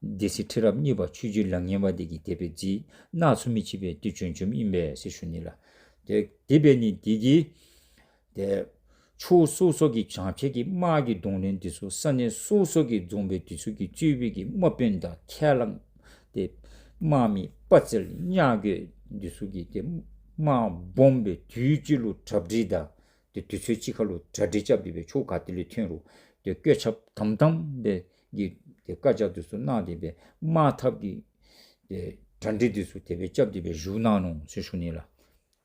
སྡེ་སྲིད་ཁྲི་རབས་གཉིས་པ་ཆོས་རྗེ་ལག་ངན་པ་དེ་གིས་དེ་སྦེ་མཛད་གནང་ཚུགས་མི་ཅིག་སྦེ་ཏེ་བྱོན་བྱོནམ་ཨིན་པས་ཟེར་ཞུ་ནི་ལགས། ཏེ་དེ་འབད་ནི་དེ་གིས་ཏེ་ཕྱོགས་སོ་སོ་གི་བྱང་ཕྱོགས་ཀྱི་དམག་གི་གདོང་ལེན་འདི་ཚུ་ས་གནས་སོ་སོ་གི་རྫོང་དཔོན་འདི་ཚུ་གིས་གཙོས་པའི་གི་དམག་དཔོན་དང་ཁས་བླངས་ཏེ་དམག་མི་དཔའ་རྩལ་ཉ་རྒོད་འདི་ཚུ་གིས་ཏེ་དམག་སྦོམ་སྦེ་དུས་གཅིག་ལུ་གྲ་སྒྲིག་དང་ཏེ་དུས་ཚོད་གཅིག་ཁར་ལུ་གྲ་སྒྲིག་རྐྱབ་སྟེ་སྦེ་ཕྱོགས་ག་ཏེ་ལས་ཐོན་རུང་ཏེ་བཀོད་ཁྱབ་དམ་དམ་སྦེ་གི་ཏེ་བཀའ་རྒྱ་འདི་ཚུ་གནང་སྟེ་སྦེ་དམག་འཐབ་ཀྱི་ཏེ་གྲ་སྒྲིག་འདི་ཚུ་དེ་སྦེ་རྐྱབ་སྟེ་སྦེ་བཞུགས་གནང་ནུག་ཟེར་ཞུ་ནི་ལགས།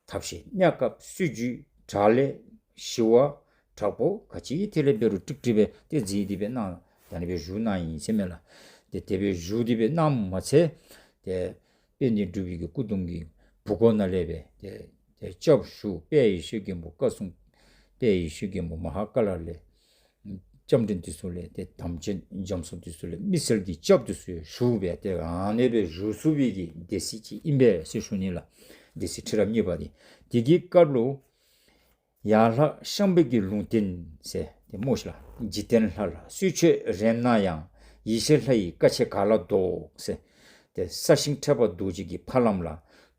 ཐབས་ཤེས་གནས་སྐབས་སྲིད་ཇུས་དྲག་ལས་ཞི་བ་དྲག་པོ་ག་ཅི་དེ་ལས་འབད་རུང་ཀྲིག་ཀྲི་སྦེ་ཏེ་མཛད་དེ་སྦེ་གནང་ད་ནི་སྦེ་བཞུགས་གནང་ཡི་ཟེར་མས་ལགས། ཏེ་དེ་སྦེ་བཞུགས་ཏེ་སྦེ་གནངམ་མ་ཚད་ཏེ་དཔལ་ལྡན་འབྲུག་པའི་གི་སྐུ་གདུང་གི་བུ་གོ་ནང་ལས་སྦེ་ཏེ་ཏེ་སྐྱབས་ཞུ་དཔལ་ཡེ་ཤེས་མགོན་པོ་བཀའ་སྲུང་དཔལ་ཡེ་ཤེས་མགོན་པོ་མ་ཧཱ་ཀཱ་ལ་ལས་ལྕམ་དྲལ་འདི་ཚུ་ལས་ཏེ་དམ་ཅན་རྒྱ་མཚོ་འདི་ཚུ་ལས་མི་སེར་གྱི་སྐྱབས་འདི་ཚུ་ཞུ་སྦེ་ཏེ་ཨ་ནི་སྦེ་བཞུགས་ཚུགས་པའི་གི་སྡེ་སྲིད་ཅིག་ཨིན་པས་ཟེར་ཞུ་ནི་ལགས། སྡེ་སྲིད་ཁྲི་རབས་གཉིས་པ་འདི་དེ་གི་སྐབས་ལུ་ཡར་ལྷ་ཤམ་བུའི་གི་ལུང་བསྟན་ཟེར་ཏེ་སྨོ་ཤིག་ལགས། འཇིག་རྟེན་ལྷ་ལ་གསོལ་མཆོད་རེ་ན་ཡང་། ཡེ་ཤེས་ལྷ་ཡི་བཀའ་ཆད་ག་ལ་བཟློག་ཟེར། ཏེ་ས་ཞིང་ཁྲི་པ་རྡོ་རྗེ་གི་ཕ་ལམ་ལ།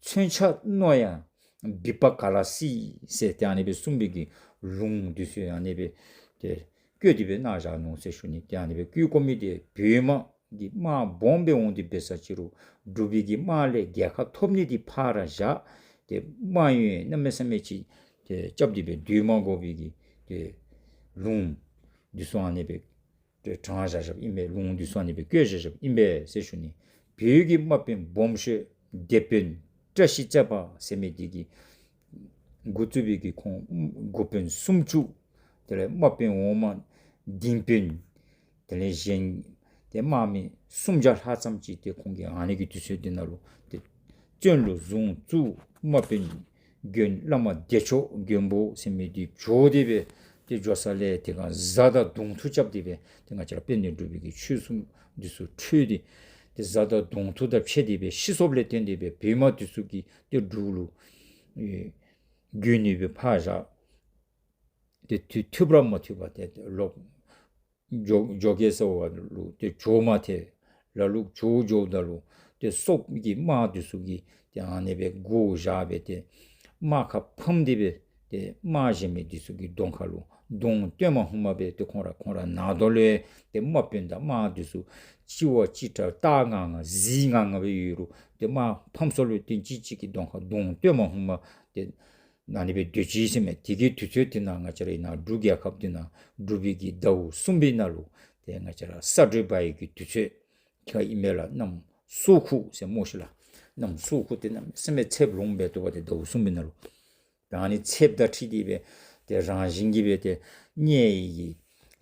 མཚོན་ཆ་བསྣོལ་ཡང་སྦིས་པ་ག་ལ་སྲིད་ཟེར་ཏེ་ཨ་ནི་སྦེ་གསུངས་པའི་གི་ལུང་འདི་ཚུ་ཨ་ནི་སྦེ་ཏེ་བཀོད་དེ་སྦེ་གནང་བཞག་ནུག་ཟེར་ཞུ་ནི། ཏེ་ཨ་ནི་སྦེ་བཀོད་དགོ་མི་འདི་བོད་དམག་གི་དམག་སྦོམ་སྦེ་འོང་སྟེ་འབད་ས་ཅིག་རུང་འབྲུག་པའི་གི་དམག་ལས་རྒྱལ་ཁ་ཐོབ་ནི་འདི་ཕར་བཞག་སྟེ་དམག་ཡོན་གནམ་མེད་ས་མེད་ཅིག་ཏེ་རྐྱབ་སྟེ་སྦེ་སྡོད་མ་དགོ་པའི་གི་ཏེ་ལུང་འདི་ཚུ་ཨ་ནི་སྦེ་ཏེ་དྲངས་བཞག་བཞགཔ་ཨིན་པས། ལུང་འདི་ཚུ་ཨ་ནི་སྦེ་བཀོད་བཞག་བཞགཔ་ཨིན་པས་ཟེར་ཞུ་ནི། བོད་ཀྱི་དམག་དཔོན་སྦོམ་ཤོས་སྡེ་དཔོན་བཀྲ་ཤིས་རྩེ་པ་ཟེར་མི་འདི་གིས་འགོ་བཙུགས་པའི་གི་ཁོང་འགོ་དཔོན་སུམ་ཅུ། དེ་ལས་དམག་དཔོན་འོག་མ་བདུན་དཔོན། དེ་ལས་གཞན་ཏེ་དམག་མི་སུམ་བརྒྱ་ལྷག་ཙམ་ཅིག་ཏེ་ཁོང་གིས་ཨ་ནི་གི་དུས་ཚོད་འདི་ནང་ལུ་ཏེ་བཙོན་ལུ་བཟུང་བཙུགས། དམག་དཔོན་དགོན་བླ་མ་བདེ་མཆོག་མགོན་པོ་ཟེར་མི་འདི་བྱོག་སྟེ་སྦེ་ཏེ་འགྱོ་ས་ལས་དེ་སྒང་གཟའ་དང་གདོང་ཐུག་རྐྱབ་སྟེ་སྦེ་ཏེ་ང་བཅས་ར་དཔལ་ལྡན་འབྲུག་པའི་གི་ཆོས་སྲུང་འདི་ཚུ་ཁྲོས་ཏེ་ཏེ་གཟའ་དང་གདོང་ཐུག་དང་ཕྱད་དེ་སྦེ་ཤི་སོཔ་ལས་བརྟེན་ཏེ་སྦེ་བོད་དམག་འདི་ཚུ་གིས་ཏེ་འབྲུག་ལུ་ཨེ་བརྒྱུད་ནི་སྦེ་ཕར་བཞག། ཏེ་དུས་ཐུབ་ར་མ་ཐུབ་པར་ཏེ་ལོག་འགྱོ་འགྱོ་གེ་ཟེར་བ་ལུ་ཏེ་འགྱོ་མ་ཐལ། ལ་ལུ་འགྱོ་འགྱོཝ་ད་ལུ་ཏེ་སོག་གི་དམག་འདི་ཚུ་གིས་ཏེ་ཨ་ནི་སྦེ་བགོ་བཞག་སྦེ་ཏེ་དམག་ཁར་ཕམ་སྟེ་སྦེ་ ཏེ་དམག་གཞན་མི་འདི་ཚུ་གི་གདོང་ཁ་ལུ་གདོང་སྟོནམ་ཧུམ་སྦེ་ཏེ་ཁོང་ར་ཁོང་ར་ནང་དོ་ལུ་ཏེ་དམག་དཔོན་དང་དམག་འདི་ཚུ་གཅིག་བ་གཅིག་དྲག་སྟག་ང་ང་གཟིག་ང་ང་སྦེ་ཡོད་རུང་ཏེ་དམག་ཕམ་སོང་ལུ་ཏེ་གཅིག་གཅིག་གི་གདོང་ཁར་གདོང་སྟོནམ་ཧུམ་སྦེ་ཏེ་ཨ་ནི་སྦེ་སྡོད་ཅི་ཟེར་མས། དེ་གི་དུས་ཚོད་དེ་ནང་ང་བཅས་ར་ཨིན་ན་འབྲུག་རྒྱལ་ཁབ་འདི་ནང་འབྲུག་པའི་གི་ཟླཝ་གསུམ་པའི་ནང་ལུ་ཏེ་ང་བཅས་ར་ས་བགྲོད་འབར་བའི་གི་དུས་ཚོད་ཁ་ཨིན་མས་ལགས། གནམ་སྲོ་ཁུག་ཟེར་སྨོ་ཤིག་ལགས། གནམ་སྲོ་ཁུག་ཏེ་གནམ་མེད་ས་མེད་ཚདཔ་ལོངམ་སྦེ་འདུག་པ། ཏེ་ཟླཝ་གསུམ་པའི་ནང་ལུ་ད་ཨ་ནི་ཚདཔ་དང་འཁྲིལ་ཏེ་སྦེ་ཏེ་རང་བཞིན་གྱིས་སྦེ་ཏེ་དམྱལ་བའི་གི་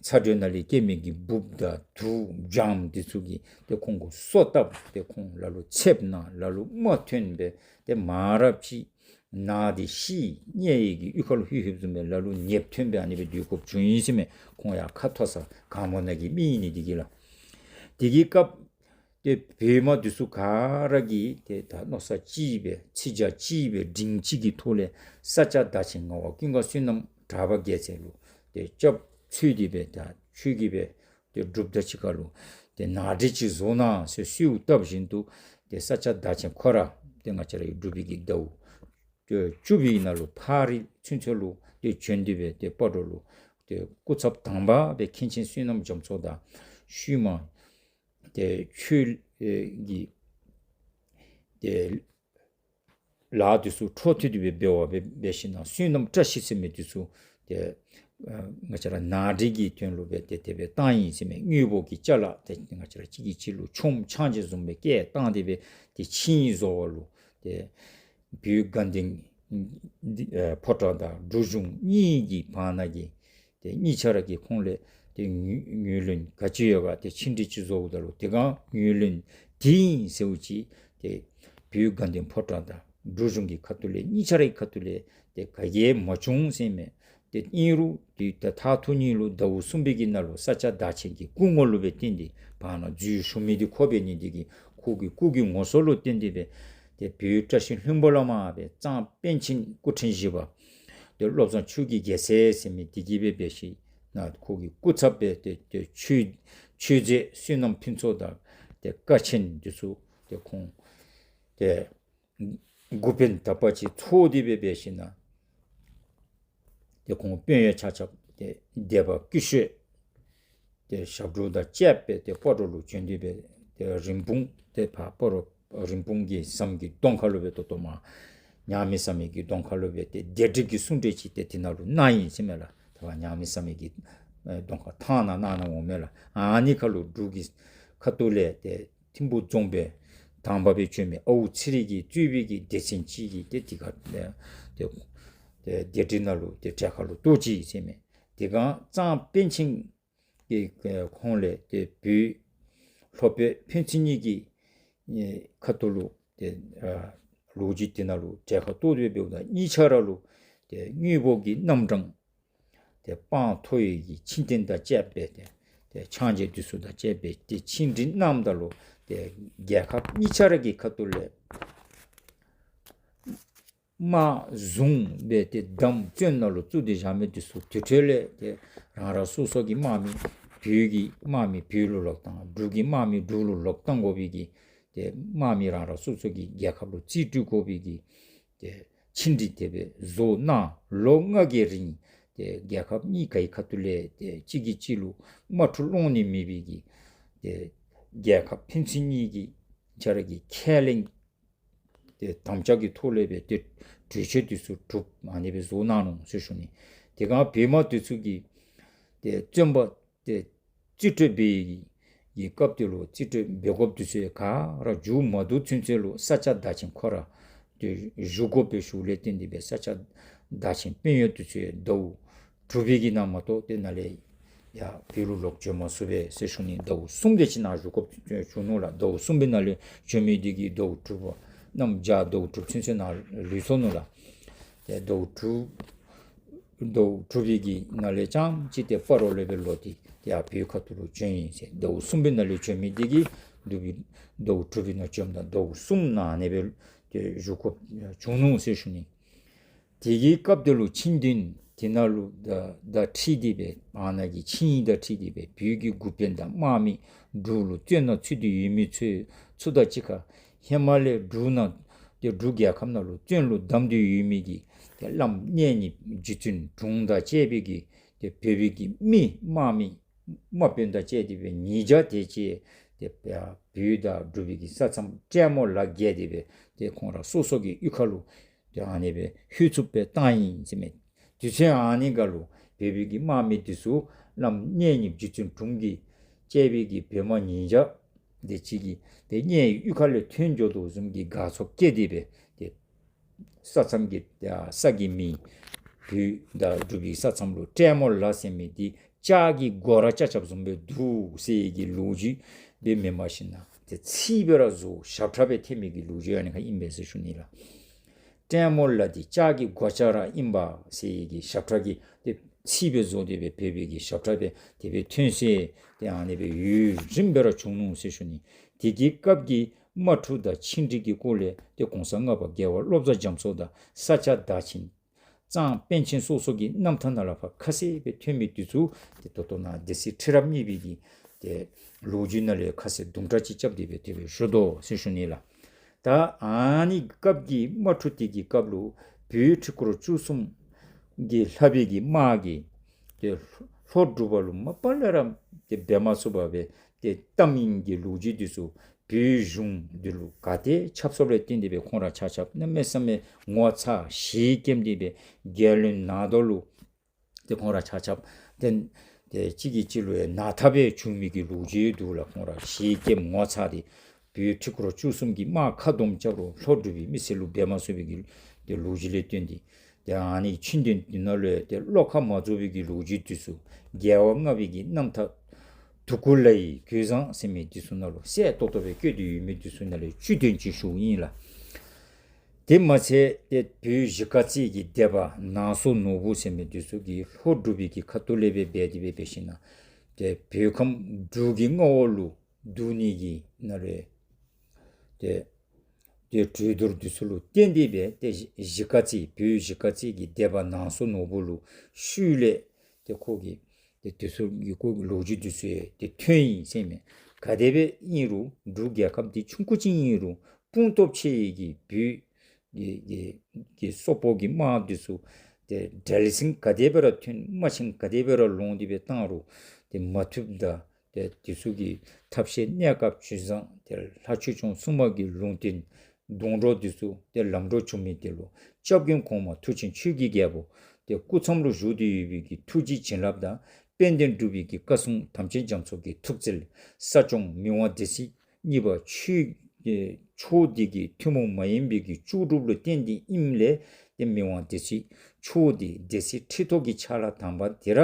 ཚ་དྲོད་ནང་ལས་སྐྱེ་མི་གི་འབུཔ་དང་དུག་སྦྱངམ་འདི་ཚུ་གིས་ཏེ་ཁོང་གུ་སོ་བཏབ་སྟེ་ཁོང་ལ་ལུ་ཚདཔ་ན་ལ་ལུ་མ་ཐོན་སྦེ་ཏེ་མང་རབས་ཅིག་ན་སྟེ་ཤི་དམྱལ་བའི་གི་གཡུས་ཁ་ལུ་ལྷོད་ལྷོདཔ་བཟུམ་སྦེ་ལ་ལུ་ཉེསཔ་ཐོན་སྦེ་ཨ་ནི་སྦེ་སྡོད་དགོཔ་བྱུང་ཡི་ཟེར་མས། ཁོང་ཡང་ཁ་མཐོ་ས་གངས་བོ་ནང་གི་མི་ཨིན་ནི་འདི་གིས་ལགས། དེ་གི་སྐབས་ཏེ་བོད་དམག་འདི་ཚུ་ག་ར་གིས་ཏེ་ད་མནོ་བསམ་གཅིག་སྦེ་ཚིག་རྒྱ་གཅིག་སྦེ་དྲིང་གཅིག་གི་ཐོག་ལས་ས་སྐྱ་བདག་ཆེན་ངག་དབང་ཀུན་དགའ་བསོད་ནམས་གྲགས་པ་རྒྱལ་མཚན་ལུ་ཏེ་སྐྱབས་བཅོལ་ཏེ་སྦེ་ད་ཁྱོད་ཀྱིས་སྦེ་ཏེ་འབྲུགཔ་དང་གཅིག་ཁར་ལུ་ཏེ་ནང་འདྲེན་ཅིག་བཟོ་གནང་ཟེར་གསོལཝ་བཏབ་བཞིན་དུ་ཏེ་ས་སྐྱ་བདག་ཆེན་ཁོ་ར་ཏེ་ང་བཅས་རའི་འབྲུག་པའི་གི་ཟླཝ་བཅུ་པའི་ནང་ལུ་ཕག་རི་ཚུན་ཚོད་ལུ་ཏེ་བྱོན་ཏེ་སྦེ་ཏེ་སྤ་རོ་ལུ་ཏེ་སྐུ་ཚབ་དང་པ་སྦེ་མཁན་ཆེན་བསོད་ནམས་རྒྱ་མཚོ་དང་ཤུལ་མ་ཏེ་ཆོས་ཨེ་ཀྱི་ཏེ་ལཱ་འདི་ཚུ་འཕྲོ་མཐུད་དེ་སྦེ་འབད་བ་སྦེ་འབད་ཞིནམ་ལས་བསོད་ནམས་བཀྲ་ཤིས་ཟེར་མི་འདི་ཚུ་ཏེ་ཨ་ང་བཅས་ར་ནང་འདྲེན་གྱི་དོན་ལུ་སྦེ་ཏེ་དེ་སྦེ་བཏང་ཡི་ཟེར་མས། དངོས་པོ་གི་ཅ་ལ་ཏེ་ང་བཅས་ར་གཅིག་གིས་གཅིག་ལུ་ཆོམ་ཆང་ཅིག་བཟུམ་སྦེ་བཀལ་བཏང་སྟེ་སྦེ་ཏེ་ཆིངས་ཡིག་བཟོ་བ་ལུ་ཏེ་བོད་དགའ་ལྡན་འདི་ཨེ་ཕོ་བྲང་དང་འབྲུག་གཞུང་གཉིས་ཀྱི་བར་ན་གི་ཏེ་གཉིས་ཆ་ར་གིས་ཁོང་ལས་ཏེ་ངོས་ངོས་ལེན་ག་ཅི་ཡོད་ག་ཏེ་ཆིངས་འགྲིག་ཅིག་བཟོཝ་ད་ལུ་དེ་སྒང་ངོས་ལེན་དེ་ཨིན་ཟེརཝ་ཅིག་ཏེ་བོད་དགའ་ལྡན་ཕོ་བྲང་དང་འབྲུག་གཞུང་གི་ཁ་ཐུག་ལས་གཉིས་ཆ་ར་གི་ཁ་ཐུག་ལས་ཏེ་ག་གིས་མ་བྱུང་ཟེར་མས། ཏེ་ཨིན་རུང་ཏེ་ད་མཐར་ཐུག་ནི་ལུ་ཟླཝ་གསུམ་པའི་གི་ནང་ལུ་ས་སྐྱ་བདག་ཆེན་གྱི་སྐུ་ངོ་ལུ་སྦེ་བརྟེན་ཏེ་བར་ན་འཛུལ་ཞུགས་མི་འདི་ཁོ་འབད་ནི་འདི་གིས་ཁོ་གི་སྐུ་གི་ངོ་སོ་ལུ་བརྟེན་ཏེ་སྦེ་ཏེ་བོད་བཀྲ་ཤིས་ལྷུན་པོ་ལས་མར་སྦེ་གཙང་པཎ་ཆེན་སྐུ་ཕྲེང་བཞི་པ་ཏེ་བློ་བཟང་ཆོས་ཀྱི་རྒྱལ་མཚན་ཟེར་མི་འདི་གིས་སྦེ་འབད་ཞིནམ་ལས་ཁོ་གི་སྐུ་ཚབ་སྦེ་ཏེ་ཏེ་ཆོས་ཆོས་མཛད་བསོད་ནམས་ཕུན་ཚོགས་དང་ཏེ་དཀའ་ཆེན་འདི་ཚུ་ཏེ་ཁོང་ཏེ་འགོ་དཔོན་དག་པ་ཅིག་ཚོགས་ཏེ་སྦེ་འབད་ཞིནམ་ལས་ཏེ་ཁོང་དཔོན་གཡོག་ཆ་ཁྱབ་ཏེ་སྡེ་པ་སྐུ་ཞབས་ཏེ་ཞབས་དྲུང་དང་བཅས་པ་ཏེ་སྤ་རོ་ལུ་བྱོན་ཏེ་སྦེ་ཏེ་རིན་སྤུངས་ཏེ་ཕར་སྤ་རོ་རིན་སྤུངས་ཀྱི་ཟམ་གྱི་གདོང་ཁ་ལུ་སྦེ་ཏོག་ཏོ་མར་ཉག་མི་ཟ་མི་གི་གདོང་ཁ་ལུ་སྦེ་ཏེ་གདན་འདྲེན་གྱི་གསུང་གྲོས་ཅིག་ཏེ་དེ་ནང་ལུ་གནང་ཡི་ཟེར་མས་ལགས། ད་ཉག་མི་ཟ་མི་གི་ཨེ་གདོང་ཁར་ཐང་ནང་གནང་གནངམ་འོང་མས་ལགས། ཨ་ནི་ཁར་ལུ་འབྲུག་གི་ཁ་ཐུག་ལས་ཏེ་ཐིམ་ཕུག་རྫོང་དཔོན་དང་པ་སྦེ་བྱོན་མི་ཨའུ་ཚེ་རིང་གིས་གཙོས་པའི་གི་སྡེ་ཚན་ཅིག་གིས་ཏེ་དེ་ཁར་ཏེ་ཏེ་གདན་འདྲེན་ནང་ལུ་ཏེ་གྲལ་ཁར་ལུ་གཏོགས་ཅི་ཟེར་མས། དེ་སྒང་གཙང་པཎ་ཆེན་གྱི་ཁོང་ལས་ཏེ་བོད་ལྷོ་བོད་ཕན་ཚུན་གཉིས་ཀྱི་ཁ་ཐུག་ལུ་ཏེ་ཨ་ལོ་རྒྱུས་དེ་ནང་ལུ་གྲལ་ཁར་གཏོགས་ཏེ་འབདཝ་ད་གཉིས་ཆ་ར་ལུ་ཏེ་དངོས་པོ་གི་རྣམ་གྲངས་ཏེ་སྤང་ཐོ་ཡི་གི་ཆིངས་རྟེན་དང་བཅས་པ་ཏེ་ཏེ་ཕྱག་མཇལ་འདི་ཚུ་དང་བཅས་པ་ཏེ་ཆིངས་འགྲིག་གནངམ་ད་ལུ་ཏེ་རྒྱལ་ཁབ་གཉིས་ཆ་ར་གི་ཁ་ཐུག་ལས་དམག་བཟུང་སྦེ་ཏེ་བསྡམས་བཙོན་ནང་ལུ་བཙུགས་ཏེ་བཞག་མི་འདི་ཚུ་དེ་འཕྲོ་ལས་ཏེ་རང་རང་སོ་སོ་གི་དམག་མི་བོད་ཀྱི་དམག་མི་བོད་ལུ་ལོག་བཏང་འབྲུག་གི་དམག་མི་འབྲུག་ལུ་ལོག་བཏང་དགོ་པའི་གི་ཏེ་དམག་མི་རང་རང་སོ་སོ་གི་རྒྱལ་ཁབ་ལུ་རྩིས་སྤྲོད་དགོ་པའི་གི་ཏེ་ཆིངས་འགྲིག་དེ་སྦེ་བཟོ་གནང་ལོ་ལྔ་གི་རིང་ཏེ་རྒྱལ་ཁབ་གཉིས་ཀའི་ཁ་ཐུག་ལས་ཏེ་གཅིག་གིས་གཅིག་ལུ་དམག་འཁྲུག་སློང་ནི་མེད་པའི་གི་ཏེ་རྒྱལ་ཁབ་ཕན་ཚུན་གཉིས་ཀྱི་ཆ་ར་གི་ཁས་ལེན་ཏེ་དམ་བཅའ་གི་ཐོག་ལས་སྦེ་ཏེ་གྲོས་ཆོད་འདི་ཚུ་གྲུབ་ཨ་ནི་སྦེ་བཟོ་གནང་ནུག་ཟེར་ཞུ་ནི། དེ་སྒང་བོད་དམག་འདི་ཚུ་གིས་ཏེ་བཙོན་པ་ཏེ་རྩིས་སྤྲོད་འབད་བའི་གི་སྐབས་དེ་ལུ་རྩིས་སྤྲོད་འབད་དགོཔ་འདི་ཚུ་ག་ར་མཇུག་མ་བསྡུ་ཚུན་ཚོད་ལུ་ས་སྐྱ་བདག་ཆེན་ཁོ་ར་ཏེ་བཞུགས་དགོཔ་སྦེ་ཞུཝ་ལས་བརྟེན་ཏེ་སྦེ་ས་སྐྱ་བདག་ཆེན་དཔོན་གཡོག་འདི་ཚུ་ཟླཝ་དྲུག་པའི་གི་ནང་མ་གཏོགས་ཏེ་ནཱ་ལས་ཡར་བོད་ལུ་ལོག་འབྱོན་མ་ཚུགས་པས་ཟེར་ཞུ་ནི། ཟླཝ་གསུམ་དེ་ཅིག་ནང་བཞུགས་དགོཔ་བྱུང་ནུག་ལགས། ཟླཝ་གསུམ་པའི་ནང་ལས་བྱོན་མི་འདི་གིས་ཟླཝ་དྲུག་པ་གནམ་བྱཱར་ཟླཝ་དྲུག་ཚུན་ཚོད་ནང་ལུས་སོ་ནུག་ལགས། ཏེ་ཟླཝ་དྲུག་ཟླཝ་དྲུག་པའི་གི་ནང་ལས་རྐྱངམ་ཅིག་ཏེ་སྤ་རོ་ལས་སྦེ་ལོག་སྟེ་ཏེ་ཡར་བོད་ཁ་ཐུག་ལུ་བྱོན་ཡི་ཟེར། ཟླཝ་གསུམ་པའི་ནང་ལས་བྱོན་མི་འདི་གིས་ཟླཝ་དྲུག་པའི་ནང་བྱོནམ་ད་ཟླཝ་གསུམ་ནང་ཨ་ནི་སྦེ་ཏེ་བཞུགས་དགོཔ་བྱུང་ནུག་ཟེར་ཞུ་ནི། དེ་གི་སྐབས་དེ་ལུ་ཆིངས་དོན་དེ་ནང་ལུ་ད་ད་འཁྲིལ་ཏེ་སྦེ་བར་ན་གི་ཆིངས་ཡིག་དང་འཁྲིལ་ཏེ་སྦེ་བོད་ཀྱི་འགོ་དཔོན་དང་དམག་མི་འབྲུག་ལུ་བཙོན་ནང་ཚུད་དེ་ཡོད་མི་ཚུ་ཚུ་དང་གཅིག་ཁར་ཧེ་མ་ལས་འབྲུག་ནང་ ཏེ་འབྲུག་རྒྱལ་ཁབ་ནང་ལུ་བཙོན་ལུ་བསྡམས་ཏེ་ཡོད་མི་གི་ཏེ་བླམ་གནས་རྙིངཔ་རྗེ་བཙུན་དྲུང་དང་བཅས་པའི་གི་ཏེ་བོད་པའི་གི་མི་དམག་མི་དམག་དཔོན་དང་བཅས་ཏེ་སྦེ་ཉིས་བརྒྱ་དེ་ཅིག་ཏེ་བོད་དང་འབྲུག་པའི་གི་ས་མཚམས་ཏྲལ་མོ་ལ་བརྒལ་ཏེ་སྦེ་ཏེ་ཁོང་ར་སོ་སོ་གི་གཡུས་ཁ་ལུ་ཏེ་ཨ་ནི་སྦེ་ལྷོད་ཚུགསཔ་སྦེ་བཏང་ཡི་ཟེར་མས། དུས་ཚོད་ཨ་ནི་ཁར་ལུ་བོད་པའི་གི་དམག་མི་འདི་ཚུ་བླམ་གནས་རྙིངཔ་རྗེ་བཙུན་དྲུང་གིས་བཅས་པའི་གི་བོད་དམག་ཉིས་བརྒྱ་དེ་ཅིག་གིས་ཏེ་གཉལ་གཡུས་ཁ་ལས་ཐོན་འགྱོ་དོ་བཟུམ་གྱི་དགའ་ཚོར་སྐྱེས་ཏེ་སྦེ་ཏེ་ས་མཚམས་ཀྱི་ས་གི་མིང་བོད་དང་འབྲུག་པའི་ས་མཚམས་ལུ་ཏྲལ་མོ་ལ་ཟེར་མི་འདི་ལྕགས་ཀྱི་སྒོ་ར་རྐྱབ་རྐྱབ་བཟུམ་སྦེ་འདུག་ཟེར་བའི་གི་ལོ་རྒྱུས་འདི་མེན་པར་ཞིན་ན་ཏེ་ཚིག་སྦེ་ར་བཟོ་ཞབས་ཁྲ་སྦེ་འཐེན་མི་གི་ལོ་རྒྱུས་ཨ་ནི་ཁར་ཨིན་པས་ཟེར་ཞུ་ནི་ལགས། ཏྲལ་མོ་ལ་འདི་ལྕགས་ཀྱི་སྒོ་ལྕགས་ར་ཨིན་པས་ཟེར་བའི་གི་ཞབས་ཁྲ་གི་ཏེ་ཚིག་སྦེ་བཟོ་སྟེ་སྦེ་བོད་པའི་གི་ཞབས་ཁྲ་སྦེ་དེ་སྦེ་ཐོན་ཟེར་ཏེ་ཨ་ནི་སྦེ་ཡུན་རིངམོ་སྦེ་ར་བྱུང་ནུག་ཟེར་ཞུ་ནི། དེ་གི་སྐབས་ཀྱི་དམག་འཁྲུག་དང་ཆིངས་འགྲིག་གི་སྐོར་ལས་ཏེ་གོང་ས་ལྔ་པ་རྒྱལ་བ་བློ་བཟང་རྒྱ་མཚོ་དང་ས་སྐྱ་བདག་ཆེན་གཙང་པཎ་ཆེན་སོ་སོ་གི་རྣམ་ཐར་ནང་ལུ་ཕར་ཁ་གསལ་སྦེ་ཐོན་མི་འདི་ཚུ་ཏེ་ད་ལྟོ་ནཱ་སྡེ་སྲིད་ཁྲི་རབས་གཉིས་པའི་གི་ཏེ་ལོ་རྒྱུས་ནང་ལས་ཁ་གསལ་དུམ་གྲ་ཅིག་རྐྱབ་སྟེ་སྦེ་དེ་སྦེ་ཞུ་དོ་ཟེར་ཞུ་ནི་ལགས། ད་ཨ་ནི་སྐབས་ཀྱི་དམག་འཁྲུག་དེ་གི་སྐབས་ལུ་བོད་ཁྲི་སྐོར་བཅུ་གསུམ་གྱི་ལྷག་པའི་གི་དམག་གིས་ཏེ་ལྷོ་འབྲུག་པ་ལུ་མ་པ་ལས་ར་ཏེ་འབད་མ་ཚུགས་པར་སྦེ་ཏེ་བཏང་མི་གི་ལོ་རྒྱུས་འདི་ཚུ་བོད་གཞུང་འདི་ལུ་ག་ཏེ་ཆབ་སྲིད་ལས་བརྟེན་ཏེ་སྦེ་ཁོང་ར་ཆ་ཁྱབ་གནམ་མེད་ས་མེད་ངོ་ཚ་ཞེ་སྐྱེམས་ཏེ་སྦེ་རྒྱལ་བློན་ནག་རྡོར་ལུ་ཏེ་ཁོང་ར་ཆ་ཁྱབ་ཏེ་ཏེ་གཅིག་གིས་གཅིག་ལུ་ཡང་ནག་ཐག་སྦེ་བྱུང་མི་གི་ལོ་རྒྱུས་འདུག་ལགས། ཁོང་ར་ཞེ་སྐྱེམས་ངོ་ཚ་སྟེ་བོད་ཁྲི་སྐོར་བཅུ་གསུམ་གྱི་དམག་ཁ་སྡོམ་རྐྱབ་རུང་ལྷོ་འབྲུག་པའི་མི་སེར་ལུ་འབད་མ་ཚུགས་པའི་གི་ཏེ་ལོ་རྒྱུས་ལས་བརྟེན་ཏེ་ཏེ་ཨ་ནི་ཆིངས་དོན་འདི་ནང་ལུ་ཡང་ཏེ་བློ་ཁ་མ་རྫོགས་པའི་གི་ལོ་རྒྱུས་འདི་ཚུ་རྒྱལ་བ་ལྔ་པའི་གི་རྣམ་ཐར་དུ་ཀཱུ་ལའི་གོས་བཟང་ཟེར་མི་འདི་ཚུ་ནང་ལུ་གསལ་ཏོག་ཏོ་སྦེ་བཀོད་དེ་ཡོད་མི་འདི་ཚུ་ནང་ལས་བཅུད་དོན་ཅིག་ཞུཝ་ཨིན་ལགས། དེ་མ་ཚད་ཏེ་བོད་གཞིས་ཀ་རྩེ་གི་སྡེ་པ་ནང་སོ་ནོར་བུ་ཟེར་མི་འདི་ཚུ་གིས་ལྷོ་འབྲུག་པའི་གི་ཁ་ཐུག་ལས་སྦེ་འབད་དེ་སྦེ་འབད་ཞིན་ན་ཏེ་བོད་ཁམས་འབྲུག་གི་མངའ་འོག་ལུ་བསྡུ་ནི་གི་ནང་ལས་ཏེ་ཏེ་གྲོས་བསྡུར་འདི་ཚུ་ལུ་བརྟེན་ཏེ་སྦེ་ཏེ་གཞིས་ཀ་རྩེ་བོད་གཞིས་ཀ་རྩེ་གི་སྡེ་པ་ནང་སོ་ནོར་བུ་ལུ་ཤུལ་ལས་ཏེ་ཁོ་གིས་ཏེ་དེ་ཚུ་གི་ཁོ་གི་ལོ་རྒྱུས་འདི་ཚུ་ཡང་ཏེ་ཐོན་ཡི་ཟེར་མས། ག་དེ་སྦེ་ཨིན་རུང་འབྲུག་རྒྱལ་ཁབ་འདི་ཆུང་ཀུ་ཅིག་ཨིན་རུང་དཔུང་སྟོབས་ཆེ་བའི་གི་བོད་ཀྱི་ཀྱི་ཀྱི་སོག་པོ་གི་དམག་འདི་ཚུ་ཏེ་བྲེལ་ཟིང་ག་དེ་སྦེ་ར་ཐོན་དམག་ཆེན་ག་དེ་སྦེ་ར་ལོང་སྟེ་སྦེ་བཏང་རུང་ཏེ་མ་ཐུབ་ད་ཏེ་དེ་ཚུ་གི་ཐབས་ཤེས་གནས་སྐབས་ཆོས་བཟང་ཏེ་ལྷ་ཆོས་སྐྱོང་སྲུང་མ་གི་ལུང་བསྟན་སྡོང་གྲོགས་འདི་ཚུ་ཏེ་ལམ་འགྲོ་བྱུང་མི་དེ་ལུ་སྐྱབས་མགོན་གོང་མ་མཐུ་ཆེན་ཆོས་ཀྱི་རྒྱལ་པོ་ཏེ་སྐུ་མཚམས་ལུ་བཞུགས་ཏེ་ཡོད་པའི་གི་ཐུགས་རྗེ་བྱིན་རླབས་དང་དཔལ་ལྡན་འབྲུག་པའི་གི་བཀའ་སྲུང་དམ་ཅན་རྒྱ་མཚོ་གི་ཐུགས་བརྩེ་ལས་ས་སྐྱོང་མི་དབང་སྡེ་སྲིད་གཉིས་པ་ཆོས་ཀྱི་མཆོག་འདི་གི་ཐུན་མོང་མ་ཡིན་པའི་གི་བཅུ་དྲུག་ལུ་བརྟེན་ཏེ་ཨིནམ་ལས་ཏེ་མི་དབང་སྡེ་སྲིད་མཆོག་འདི་སྡེ་སྲིད་ཁྲི་ཐོག་གི་ཕྱག་ལཱ་དང་པ་དེ་ར་